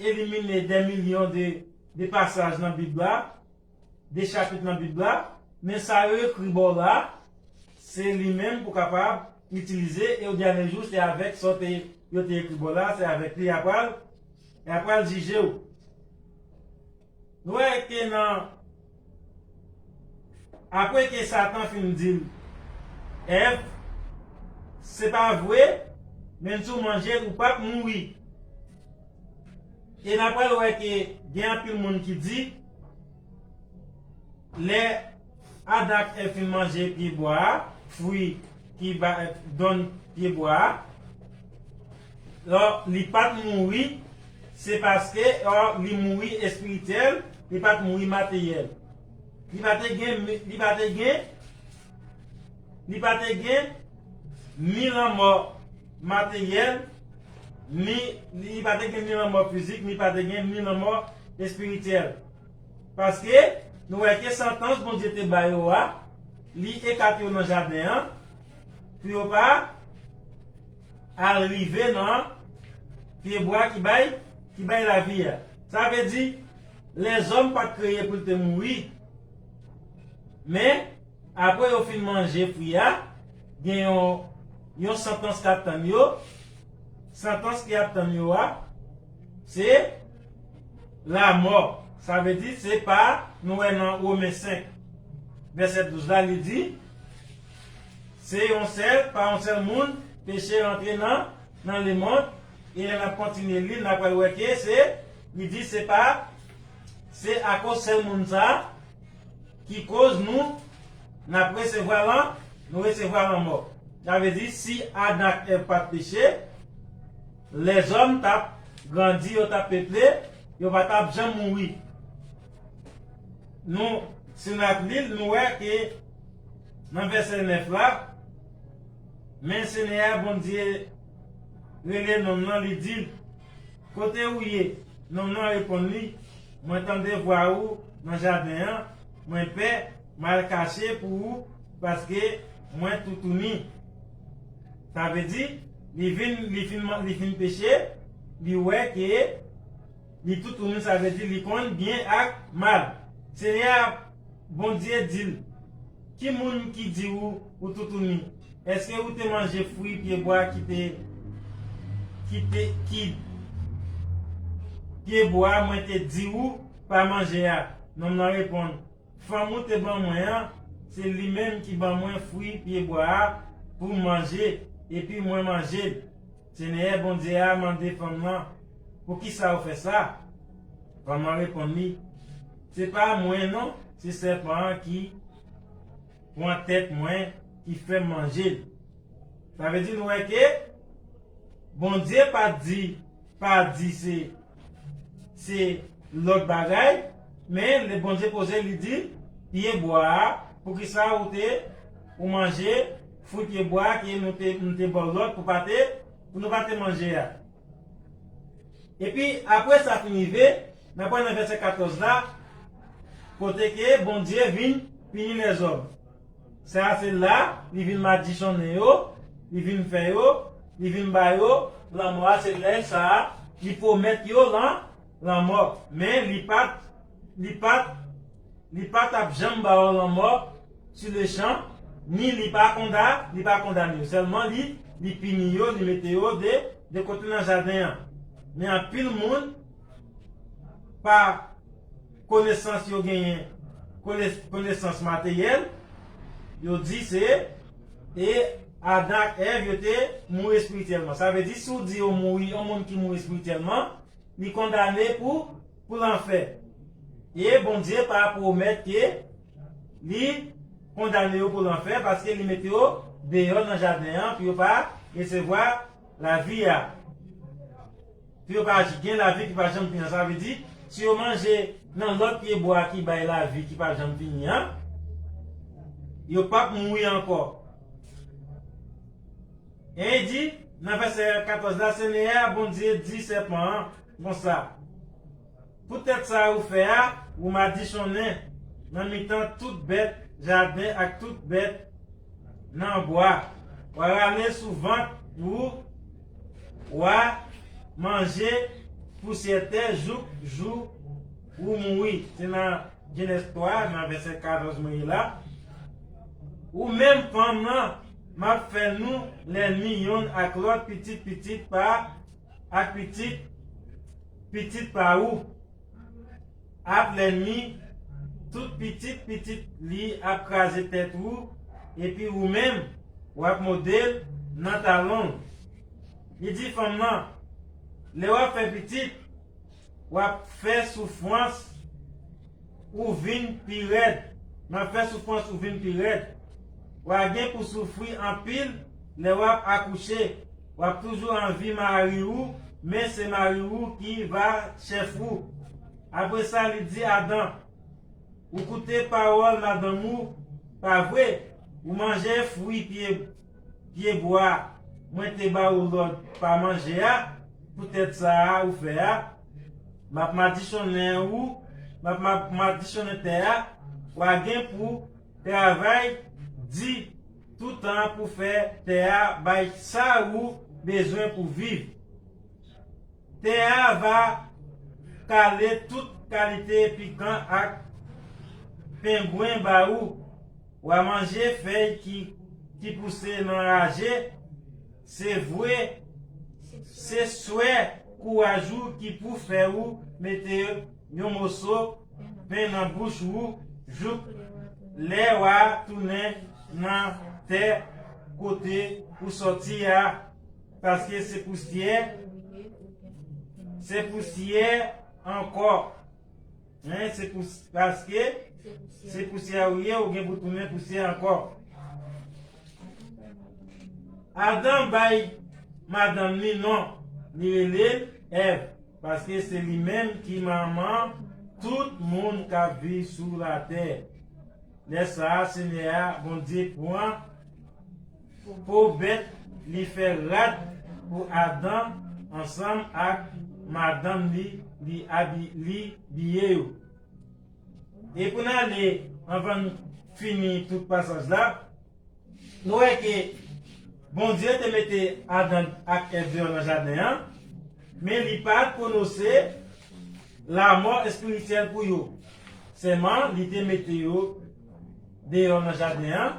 elimine de milyon de, de pasaj nan Bib la, de chapit nan Bib la, men sa yo ekri ba w la, se li menm pou kapab itilize, e o dènye jou, se avèk sa w te, yo te ekri ba w la, se avèk li y a pral, y a pral jije w. Nou wè ke nan, apre ke Satan fin di l, Èv, se pa vre, menm si w manje l, ou p ap mouri. E n a pral wè ke gen anpil moun ki di, Lè Adan ak Èv fin manje pyebwa a, fwi ki ba, donn pyebwa a, lò, li pa t mouri, se paske, lò, li mouri espirityèl, li pa t mouri materyèl. Li pa te gen, li pa te gen, li pa te gen ni lanmò materyèl, ni, li pa te gen ni lanmò fizik, ni pa te gen ni lanmò espirityèl. Paske nou wè ke santans Bondye te ba yo a, li ekate yo nan jaden an, pou yo pa al rive nan pyebwa ki bay, ki bay lavi a. Sa vle di, lèzòm pa t kreye pou l te mouri. Men, apre yo fin manje fwi a, gen yon, yon santans k ap tann yo. Santans ki ap tann yo a, se lamò. Sa vle di, se pa, nou wè nan Women senk, vèsè douz la, li di, se yon sèl, pa yon sèl moun, peche rantre nan, nan lemonn, e lè n ap kontinye li, n ap pral wè ke se, li di, se pa, se akoz sèl moun sa a, ki koz nou, n ap resevwa lan, nou resevwa lanmò. Sa vle di, si Adan ak Èv pa t peche, lèzòm t ap grandi, yo t ap peple, yo pa t ap janm mouri. Nou, si n ap li l, nou wè ke nan vèsè nèf la, men Senyè a Bondye rele nonm nan, li di l, kote ou ye? Nonm nan reponn li, mwen tande vwa ou nan jaden an, mwen pè, m al kache pou ou, paske mwen toutouni. Sa vle di, li vin, li fin, li fin peche, li wè ke li toutouni, sa vle di li konn byen ak mal. Senyè a Bondye di l, ki moun ki di ou, ou toutouni? Èske ou te manje fwi pyebwa ki te, ki te, ki pyebwa mwen te di ou pa manje a? Nonm nan reponn, fanm ou te ban mwen an, se li menm ki ban mwen fwi pyebwa a pou m manje, epi mwen manje l. Senyè Bondye a mande fanm nan, poukisa ou fè sa? Fanm nan reponn li, se pa mwen non, se sèpan an ki pran tèt mwen, ki fè m manje l. Sa vle di nou wè ke Bondye pa di, pa di se, se lòt bagay, men lè Bondye poze li di, pyebwa a, poukisa ou te, ou manje fwi pyebwa a ke nou te, nou te ba w lòd pou pa te, pou nou pa te manje a? Epi, apre sa fin rive, n ap wè nan vèsè katòz la, kote ke Bondye vin pini lèzòm. Sa a se la, li vin madichonnen yo, li vin fè yo, li vin ba yo lanmò a, se lè sa a, li pwomèt yo lan, lanmò. Men li pa t, li pa t, li pa t ap janm ba yo lanmò, sou lechan, ni li pa konda, li pa kondane yo. Sèlman li, li pini yo, li mete yo de, de kote nan jaden an. Men anpil moun, pa konesans yo genyen, kone-, konesans materyèl, yo di se, e Adan ak Èv, yo te mouri espirityèlman. Sa vle di, si w di yo mouri, yon moun ki mouri espirityèlman, li kondane pou, pou lanfè. E Bondye pa pwomèt ke li kondane yo pou lanfè, paske li mete yo deyò nan jaden an pou yo pa resevwa lavi a. Pou yo pa gen lavi ki pa janm fini an. Sa vle di, si yo manje nan lòt pyebwa ki bay lavi ki pa janm fini an, yo p ap mouri ankò. E li di, nan vèsè katòz la, Senyè a Bondye di sèpan an konsa, poutèt sa ou fè a, ou madichonnen nan mitan tout bèt jaden ak tout bèt nan bwa. W a rale sou vant ou, w a manje pousyè tè jouk jou ou mouri. Se nan Jenèz twa, nan vèsè katòz mwen ye la. Ou menm fanm nan, m ap fè nou lènmi yonn ak lòt, pitit pitit pa, ak pitit pitit pa ou ap lènmi, tout pitit pitit li ap kraze tèt ou, epi ou menm, w ap mòde l nan talon l. Li di fanm nan, lè w ap fè pitit, w ap fè soufrans ou vin pi rèd. M ap fè soufrans ou vin pi rèd. W a gen pou soufri anpil lè w ap akouche. W ap toujou anvi mari ou, men se mari ou ki va chèf ou. Apre sa, li di Adan, ou koute pawòl madanm ou, pa vre? Ou manje fwi pye pyebwa mwen te ba ou lòd pa manje a, poutèt sa a ou fè a, m ap madichonnen ou, m ap ma- madichonnen tè a, w a gen pou travay di toutan pou fè tè a bay sa ou bezwen pou viv. Tè a va kale tout kalite pikan ak pengwen ba ou. W a manje fèy ki, ki pouse nan raje. Se vre, se swè kouraj ou ki pou fè ou mete yon moso pen nan bouch ou jouk lè w a tounen nan tè kote ou sòti a, paske se pousyè, se pousyè ankò. Hein, se pou, paske se pousyè ou ye, ou gen pou tounen pousyè ankò. Adan bay madanm li non, li rele l Èv, paske se li menm ki manman tout moun k ap viv sou latè. Lè sa a, Senyè a, Bondye pran po bèt li fè rad pou Adan ansanm ak madanm li, li abi, li biye yo. E pou n ale, anvan n fini tout pasaj la, nou wè ke Bondye te mete Adan ak Èv deyò nan jaden an, men li pa t pwononse lanmò espirityèl pou yo. Sèlman, li te mete yo deyò nan jaden an,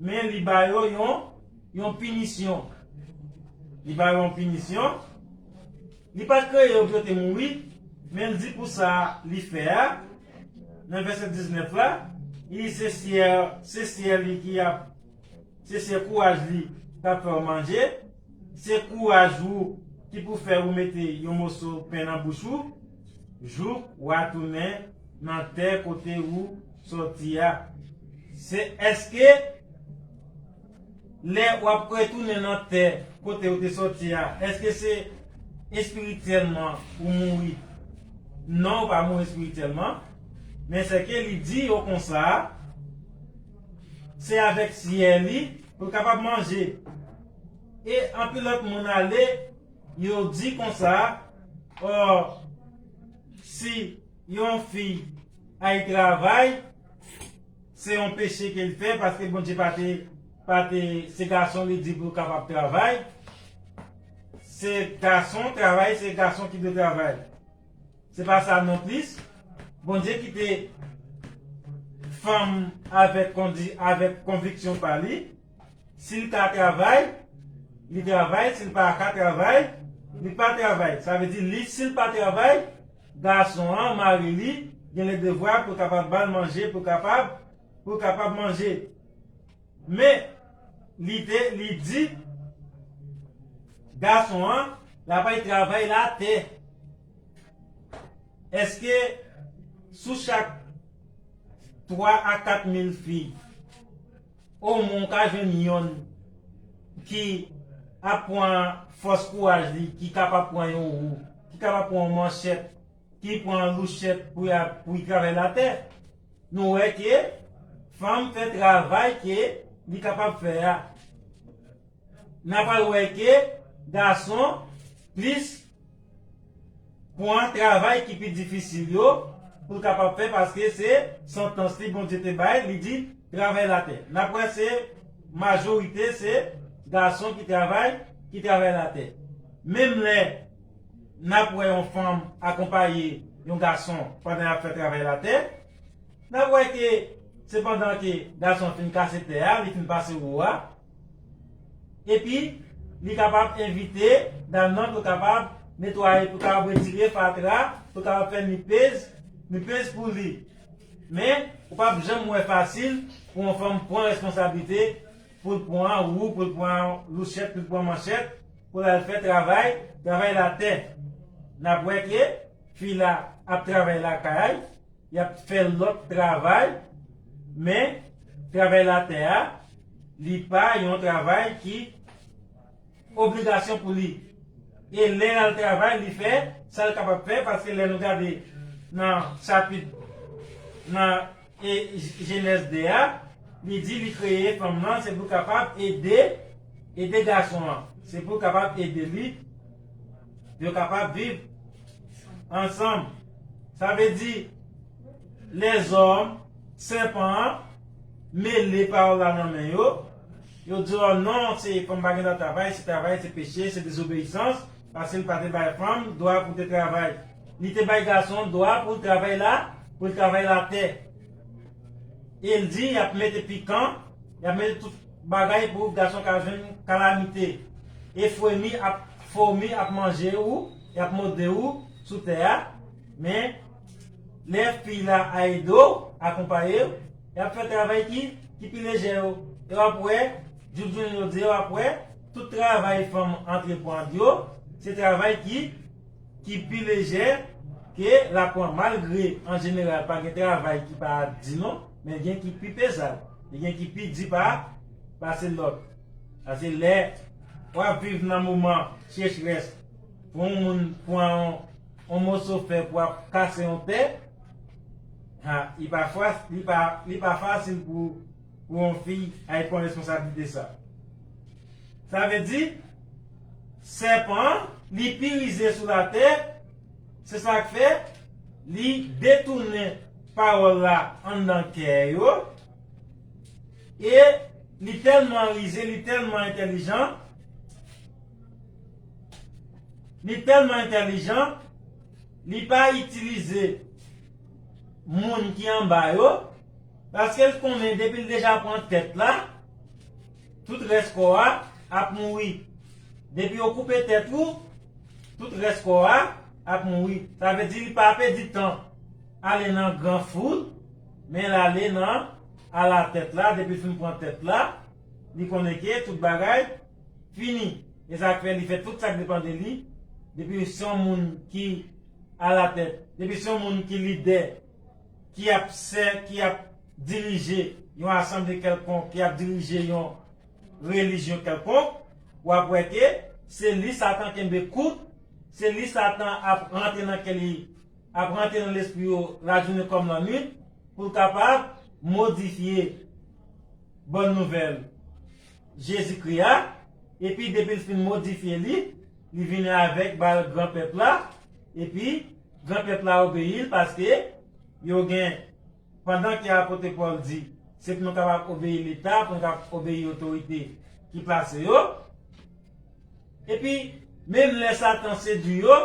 men li ba yo yon, yon pinisyon. Li ba yo yon pinisyon. Li pa t kreye yo pou yo te mouri, men l di pou sa li fè a, nan vèsè diznèf la, li se syè, se syè li ki ap, se syè kouraj li k ap fè w manje, se kouraj ou ki pou fè ou mete yon moso pen nan bouch ou, jouk w a tounen nan tè kote ou sòti a. Se èske lè w ap retounen nan tè kote ou te sòti a, èske se espirityèlman ou mouri? Non, ou pa mouri espirityèlman. Men sèke li di yo konsa, se avèk syè li pou l kapab manje. E anpil lòt moun ale, yo di konsa, ò, si yon fi al travay, se yon peche ke l fè, paske Bondye pa te, pa te, se gason li di pou l kapab travay. Se gason travay, se gason ki dwe travay. Se pa sa non plis. Bondye kite fanm avèk kondi, avèk konviksyon pa li. Si l ka travay, li travay. Si l pa ka travay, li pa travay. Sa vle di, li, si l pa travay, gason an, mari li, gen le devwa pou l kapab ba l manje, pou l kapab, pou l kapab manje. Men, li te, li di, gason an, l ap al travay latè. Èske sou chak twa a kat mil fi, omwen w ka jwenn yonn ki ap pran fòs kouraj li, ki kapab pran yon wou, ki kapab pran yon manchèt, ki pran louchèt pou y a, pou y travay latè? Nou wè ke fanm fè travay ke li kapab fè a. N a pral wè ke gason plis pran travay ki pi difisil yo pou l kapab fè, paske se santans li Bondye te bay, li di travay latè. N ap wè se majorite se gason ki travay, ki travay latè. Menm lè n ap wè yon fanm akonpaye yon gason pandan y ap fè travay latè, n ap wè ke se pandan ke gason an fin kase tè a, li fin pase wou a, epi li kapab envite dam nan pou kapab netwaye, pou kapab retire fatra, pou kapab fè nipez, nipez pou li. Men, ou p ap janm wè fasil pou yon fanm pran responsablite, pou l pran wou, pou l pran louchèt, pou l pran manchèt, pou l al fè travay, travay latè. N ap wè ke fi la ap travay lakay, y ap fè lòt travay, Men, travay latè a, li pa yon travay ki obligasyon pou li. E lè l al travay, li fè sa l kapab fè, paske lè nou gade nan chapit, nan e, Jenèz de a, li di li kreye fanm nan, se pou kapab ede, ede gason an. Se pou kapab ede li, yo kapab viv ansanm. Sa vle di, lèzòm, sèpan an, mele pawòl la nan men yo. Yo di, "Oh non, se fanm pa gen dwa travay, se travay, se peche, se dezobeyisans, paske l pa te bay fanm dwa pou te travay. Li te bay gason dwa pou l travay la, pou l travay latè." E l di, "Y ap mete pikan, y ap mete tout bagay pou gason ka jwenn kalamite. E fwemi ap, fomi ap manje ou, y ap mòde ou sou tè a." Men, lè fi la a ede w, akonpaye w, y ap fè travay ki, ki pi lejè yo. E w ap wè, jouk jounen jodi a, w ap wè, tout travay fanm antreprann yo, se travay ki, ki pi lejè ke laprann. Malgre, an jeneral, pa gen travay ki pa di non, men gen ki pi pezab, e gen ki pi di pa, pase lòt. Paske lè w ap viv nan moman sechrès, pou yon moun pran yon, yon moso fè pou ap kase yon tè, ha, li pa fas-, li pa, li pa fasil pou, pou yon fi al pran responsablite sa. Sa vle di, sèpan an, li pi rize sou latè, se sa k fè, li detounen pawòl la anndan kè yo, e li tèlman rize, li tèlman entèlijan, li tèlman entèlijan, li pa itilize moun ki anba yo, paske l konnen depi l deja pran tèt la, tout rès kò a ap mouri. Depi yo koupe tèt ou, tout rès kò a ap mouri. Sa vle di li pa pèdi tan ale nan gran foul, men l ale nan alatèt la, depi l fin pran tèt la, li konnen ke tout bagay fini. E sa k fè li fè tout sa k depann de li, depi se yon moun ki alatèt, depi se yon moun ki lidè, ki ap sè, ki ap dirije yon asanble kèlkonk, ki ap dirije yon relijyon kèlkonk, w ap wè ke se li Satan kenbe kout, se li Satan ap rantre nan kè li, ap rantre nan lespri yo lajounen kòm lannwit, pou l kapab modifye bòn nouvèl Jezikri a, epi depi l fin modifye li, li vini avèk ba l gran pèp la, epi gran pèp la obeyi l, paske yo gen, pandan ke apot Pòl di, se pou nou kapab obeyi Leta, pou nou kapab obeyi otorite ki plase yo. Epi, menm lè Satan sedui yo,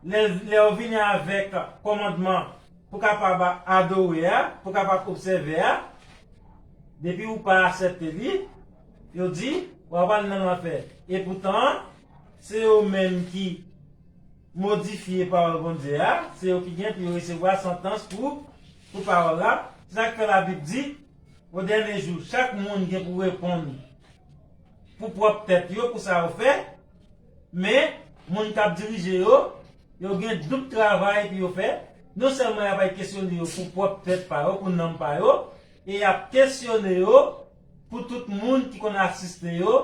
lè, lè yo vini avèk kòmandman pou kapab adore a, pou kapab obsève a, depi ou pa aksepte li, yo di, w ap al nan lanfè. Epoutan, se yo menm ki modifye pawòl Bondye a, se yo ki gen pou yo resevwa santans pou, pou pawòl la. Se sa k fè Labib di, o dènye jou, chak moun gen pou reponn pou pwòp tèt yo, pou sa yo fè, men moun k ap dirije yo, yo gen doub travay pou yo fè. Non sèlman y ap al kesyone yo pou pwòp tèt pa yo, pou nanm pa yo, e y ap kesyone yo pou tout moun ki konn asiste yo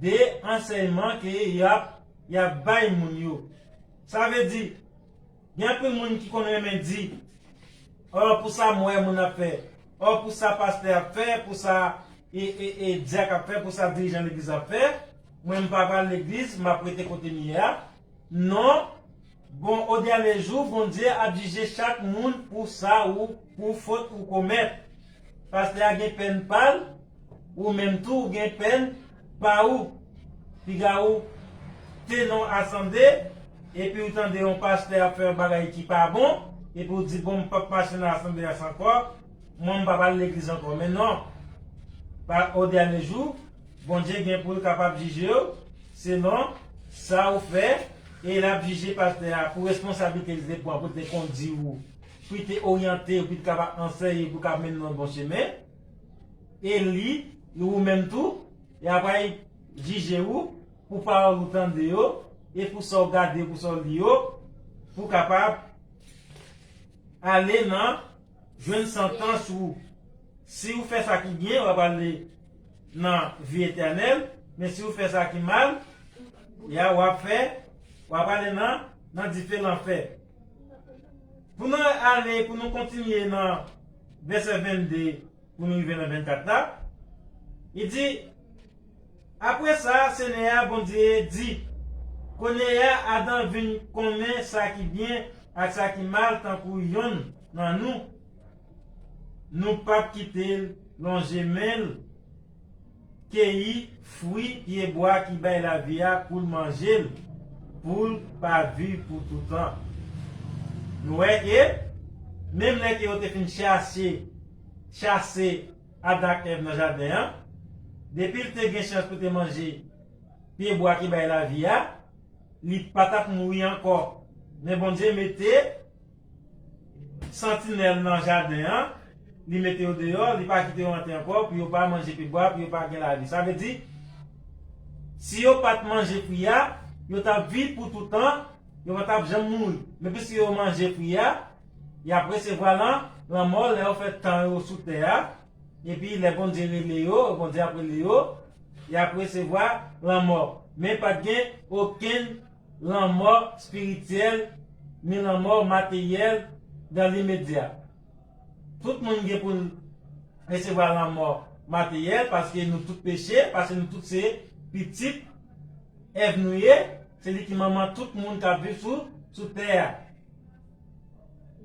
de ansèyman ke y ap, y ap bay moun yo. Sa vle di, gen anpil moun ki konn renmen di, o, pou sa m wè moun ap fè, o, pou sa pastè ap fè, pou sa e, e, e, dyak ap fè, pou sa dirijan legliz ap fè, mwen m pa pral legliz, m ap rete kote m ye a. Non, bon, o dènye jou, Bondye ap jije chak moun pou sa ou, pou fot ou komèt. Pastè a gen pèn pa l, ou menm tou ou gen pèn pa ou. Piga ou te nan asanble, epi ou tande yon pastè ap fè yon bagay ki pa bon, epi ou di, bon, m p ap mache nan asanble a ankò, mwen m p ap al legliz ankò. Men non, pa, o dènye jou, Bondye gen pou l kapab jije w selon sa ou fè, e l ap jije pastè a pou responsablite li te pran pou l te kondi w, pou l te oryante w, pou l te kapab anseye, pou l kapab mennen w nan bon chemen. E li, ou menm tou, y ap al jije w pou pawòl ou tande yo, e pou sa w gade, pou sa w li yo, pou w kapab ale nan jwenn santans ou. Si w fè sa ki byen, w ap ale nan vi etènèl, men si w fè sa ki mal, ya w ap fè, w ap ale nan, nan dife lanfè. Pou nou ale, pou nou kontinye nan vèsè vennde, pou nou rive nan vennkat la, li di, apre sa, Senyè a Bondye di, kounye a Adan vin konnen sa ki byen ak sa ki mal tankou yonn nan nou. Nou p ap kite l lonje men l, keyi fwi pyebwa ki bay lavi a pou l manje l, pou l pa viv pou toutan. Nou wè ke, menm lè ke yo te fin chase, chase Adan ak Èv nan jaden an, depi l te gen chans pou te manje pyebwa ki bay lavi a, li pa t ap mouri ankò. Men Bondye mete santinèl nan jaden an, li mete yo deyò, li pa kite yo antre ankò, pou yo pa manje pyebwa, pou yo pa gen lavi. Sa vle di, si yo pa t manje fwi a, yo t ap viv pou toutan, yo pa t ap janm mouri. Men piske yo manje fwi a, y ap resevwa lan, lanmò lè yo fè tan yo sou tè a, epi lè Bondye rele yo, Bondye ap rele yo, y ap resevwa lanmò. Men pa t gen okenn lanmò espirityèl, ni lanmò materyèl dan limedya. Tout moun gen pou l resevwa lanmò materyèl, paske nou tout peche, paske nou tout se pitit Èv nou ye, se li ki manman tout moun k ap viv sou, sou tè a.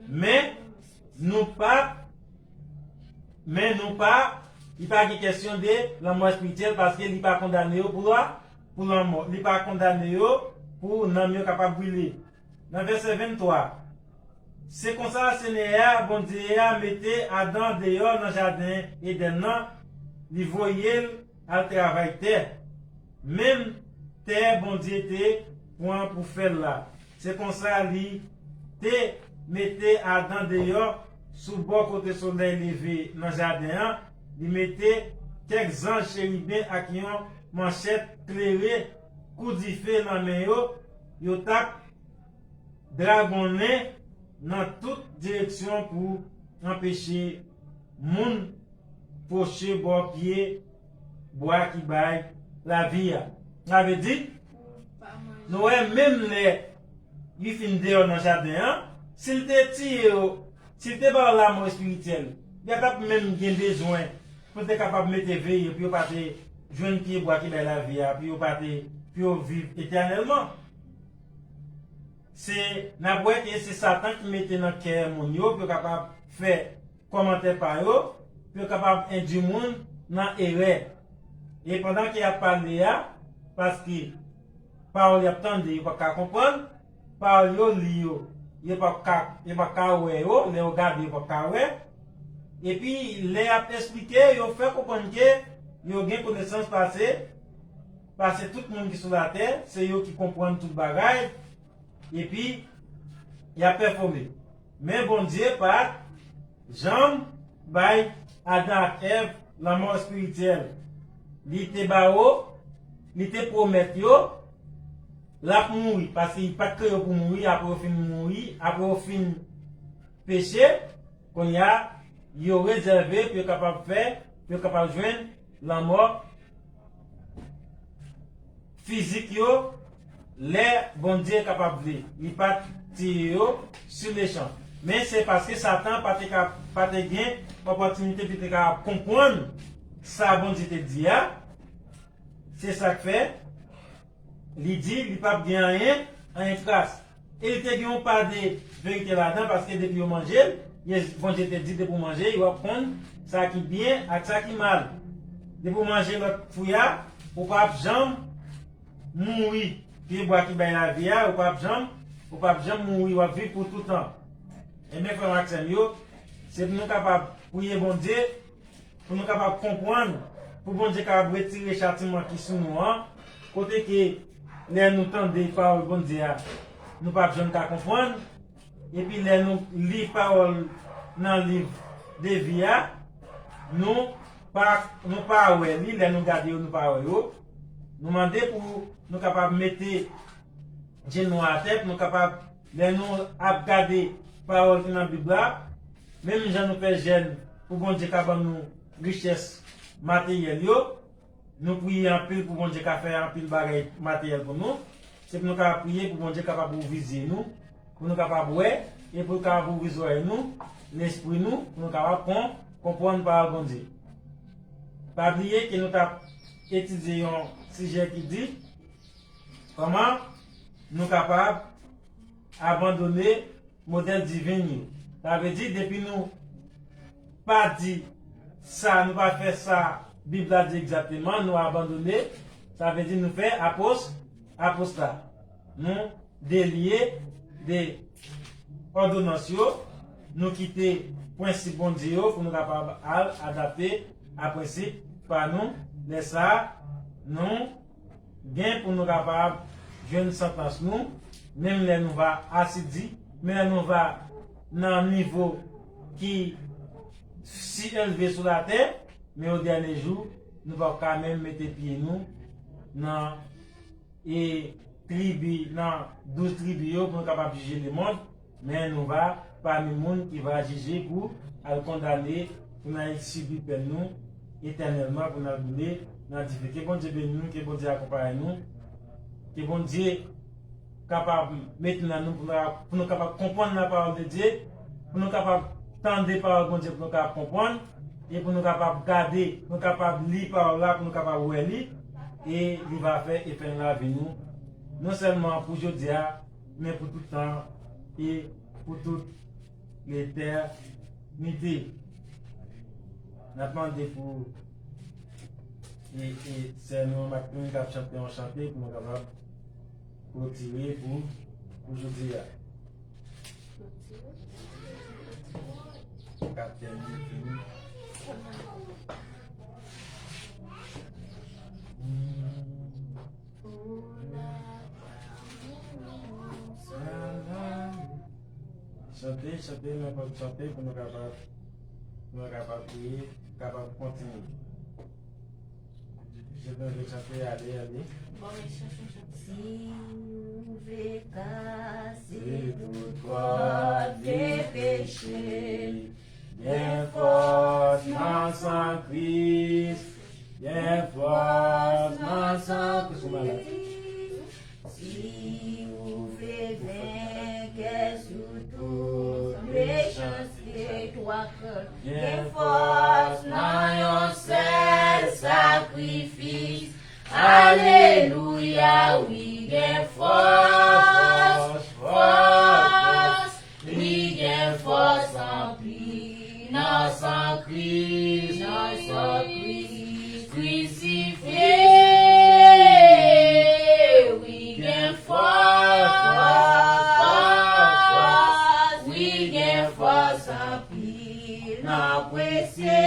Men, nou pa, men nou pa, li pa gen kesyon de lanmò espirityèl, paske li pa kondane yo pou, pou lanmò. Li pa kondane yo pou nanm yo kapab brile. Nan vèsè venntwa, se konsa Senyè a, Bondye a, mete Adan deyò nan jaden Edenn nan, li voye l al travay tè. Menm tè Bondye te pran pou fè l la. Se konsa li te mete Adan deyò sou bò kote solèy leve nan jaden an, li mete kèk zanj cheriben ak yon manchèt klere kou dife nan men yo, yo t ap dragonnen nan tout direksyon pou anpeche moun pwoche bò pye bwa ki bay lavi a. Sa vle di, nou wè menm lè li fin deyò nan jaden an, si l te tiye yo, si l te ba yo lanmò espirityèl, yo t ap menm gen bezwen pou l te kapab mete veye pou yo pa te jwenn pye bwa ki bay lavi a, pou yo pa te, pou yo viv etènèlman. Se, n ap wè ke se Satan ki mete nan kè moun yo pou yo kapab fè kòmantè pa yo, pou yo kapab endui moun nan erè. E pandan ke y ap pale a, paske pawòl y ap tande, yo p ap ka konprann, pawòl yo li yo, yo p ap ka, yo p ap ka wè yo, lè yo gade, yo p ap ka wè. Epi, lè y ap esplike, yo fè konprann ke yo gen konesans pase, pase tout moun ki sou latè, se yo ki konprann tout bagay, epi y ap pèfòme. Men Bondye pa t janm bay Adan ak Èv lanmò espirityèl. Li te ba yo, li te pwomèt yo, l ap mouri, paske li pa t kreye yo pou mouri, apre yo fin mouri, apre yo fin peche, kounye a, yo rezève pou yo kapab fè, pou yo kapab jwenn lanmò fizik yo, lè Bondye kapab vle, li pa t tiye yo sou lechan. Men se paske Satan pa te ka, pa te gen opòtinite pou li te ka konprann sa Bondye te di a. Se sa k fè, li di, li p ap gen anyen, anyen kras. E li te gen yon pa de verite ladan, paske depi yo manje l, Bondye te di, depi w manje, w ap konn sa ki byen ak sa ki mal. Depi w manje lòt fwi a, ou p ap janm mouri. Pyebwa ki bay lavi a, ou p ap janm, ou p ap janm mouri, w ap viv pou toutan. Ebyen, frè m ak sè m yo, se pou nou kapab priye Bondye, pou nou kapab konprann, pou Bondye kapab retire chatiman ki sou nou an, kote ke lè nou tande pawòl Bondye a, nou p ap janm ka konprann, epi lè nou li pawòl nan liv de vi a, nou pa, nou pa wè li, lè nou gade yo, nou pa wè yo. Nou mande pou nou kapab mete jenou atè, pou nou kapab, lè nou ap gade pawòl ki nan Bib la, menm jan nou fè jèn pou Bondye ka ban nou richès materyèl yo. Nou priye anpil pou Bondye ka fè anpil bagay materyèl pou nou. Se pou nou ka priye pou Bondye kapab ouvri zye nou, pou nou kapab wè, e pou l kapab ouvri zòrèy nou, lespri nou, pou nou kapab kon, konprann pawòl Bondye. Pa bliye ke nou t ap etidye yon sijè ki di kòman nou kapab abandone modèl diven yo. Sa vle di, depi nou pa di sa, nou pa fè sa Bib la di egzakteman, nou abandone, sa vle di nou fè apos, aposta. Nou delye de òdonans yo, nou kite prensip Bondye yo pou nou kapab al adapte a prensip pa nou. Lè sa a, nou gen pou nou kapab jwenn santans nou, menm lè nou va asidi, menm lè nou va nan nivo ki si elve sou latè, men o dènye jou, nou p ap ka menm mete pye nou nan e tribi, nan douz tribi yo pou nou kapab jije lemonn, men nou va pami moun ki va jije pou al kondane, pou n al sibi pèn nou etènèlman, pou n al boule nan dife. Ke Bondye beni nou, ke Bondye akonpaye nou, ke Bondye kapab mete nan nou pou nou, pou nou kapab konprann lapawòl de Dye, pou nou kapab tande pawòl Bondye, pou nou kapab konprann, e pou nou kapab gade, pou nou kapab li pawòl la, pou nou kapab wè li, e li va fè efè nan lavi nou, non sèlman pou jodi a, men pou tout tan e pou tout letènite. N ap mande pou e, e, sè nou Macmillan k ap chante yon chante pou nou kapab klotire pou, pou jodi a. Kaptèn Mifin. Chante, chante, nenpòt chante pou nou kapab, pou nou kapab priye, kapab kontinye. Je te anvi chante, ale, ale. Bon, men chante, chante. Si ou vle kase tout kòd de peche, gen fòs nan san Kris, gen fòs nan san Kris. Si ou vle venkè sou tout mechanste, gen fòs nan yon sèl sakrifis. Alelouya, wi, gen fòs, fòs, wi, gen fòs anpil nan san Kris, nan san Kris krisifye. Wi, gen fòs, fòs, fòs, wi, gen fòs anpil nan presye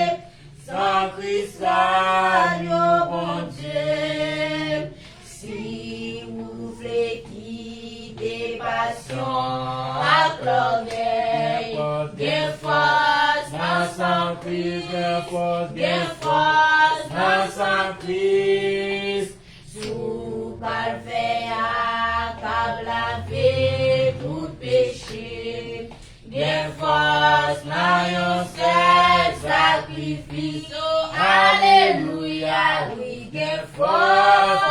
san Kris la, yo Bondye. Si ou vle kite pasyon ak lògèy, gen fòs nan san Kris, gen fòs, gen fòs nan san Kris. Sou Kalvè a k ap lave tout peche. Gen fòs nan yon sèl sakrifis. Alelouya, wi, gen fòs,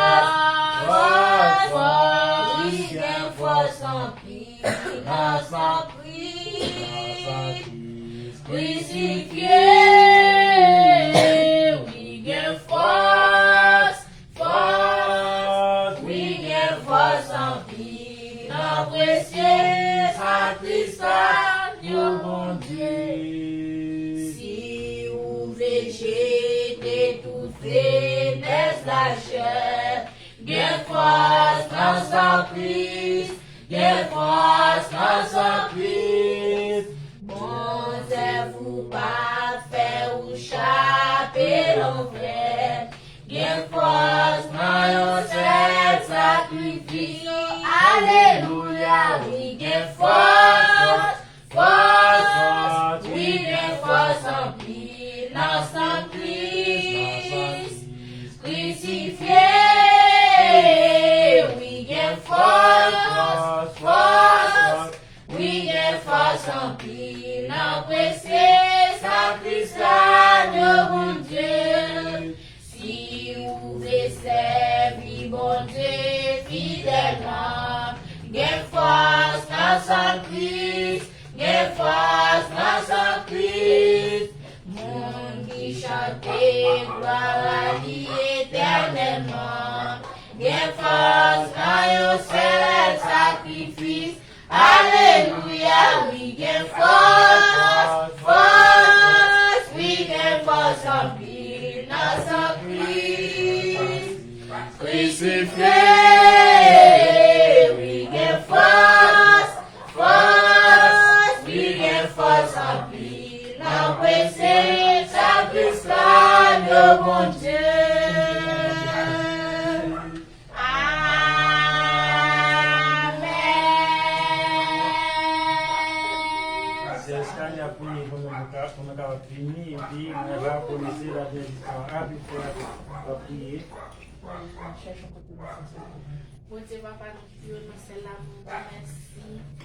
fòs, fòs, wi, gen fòs anpil nan san Kris krisifye. Wi, gen fòs, fòs, wi, gen fòs anpil nan presye san Kris la, yo Bondye. Si ou vle jete tout feblès lachè, gen fòs nan san Kris, gen fòs nan san Kris. Bon zèv ou p ap fè ou chape lanfè. Gen fòs nan yon sèl sakrifis. Alelouya, wi, gen fòs, fòs, wi, gen fòs anpil nan san Kris krisifye. Wi, gen fòs, fòs, wi, gen fòs anpil nan presye san Kris la, de Bondye. Si ou vle sèvi Bondye fidèlman, gen fòs nan san Kris, gen fòs nan san Kris. Moun ki chante glwa a li etènèlman, gen fòs nan yon sèl sakrifis. Alelouya, wi gen fòs, fòs, wi gen fòs anpil nan san Kris. Krisifye, wi gen fòs, fòs, wi gen fòs anpil nan prese sakrifis de Bondye. Amen. Sè Eskay ap priye pou nou, pou nou kapab vini, epi mwen va pwononse la benediksyon. Api fè ap priye. Bondye papa nou ki o nan syèl la, Bondye mèsi.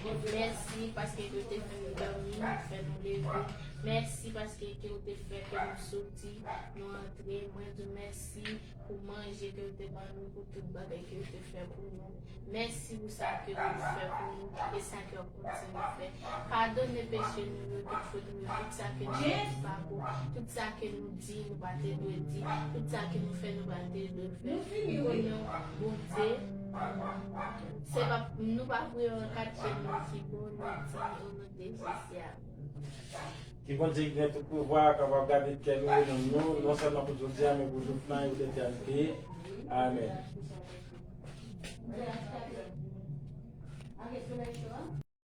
Mèsi paske ke w te fè nou dòmi, nou fè nou leve. Mèsi paske ke w te fè ke nou soti, nou antre. Mwen di w mèsi pou manje ke w te ban nou, pou tout bagay ke w te fè pou nou. Mèsi pou sa ke w fè pou nou e sa ke w ap kontinye fè. Padone peche nou yo, tout fot nou yo, tout sa ke nou fè ki pa bon, tout sa ke nou di, nou pa te dwe di, tout sa ke nou fè, nou pa te dwe fè. Kounye a, Bondye, se pa, nou pa priye an kat je nou ki bon, nou di o non de Jezi. Amen. Ke Bondye ki gen tout pouvwa kapab gade kè nou e nanm nou, non sèlman pou jodi a, men pou jouk lan e pou letènite. Amèn.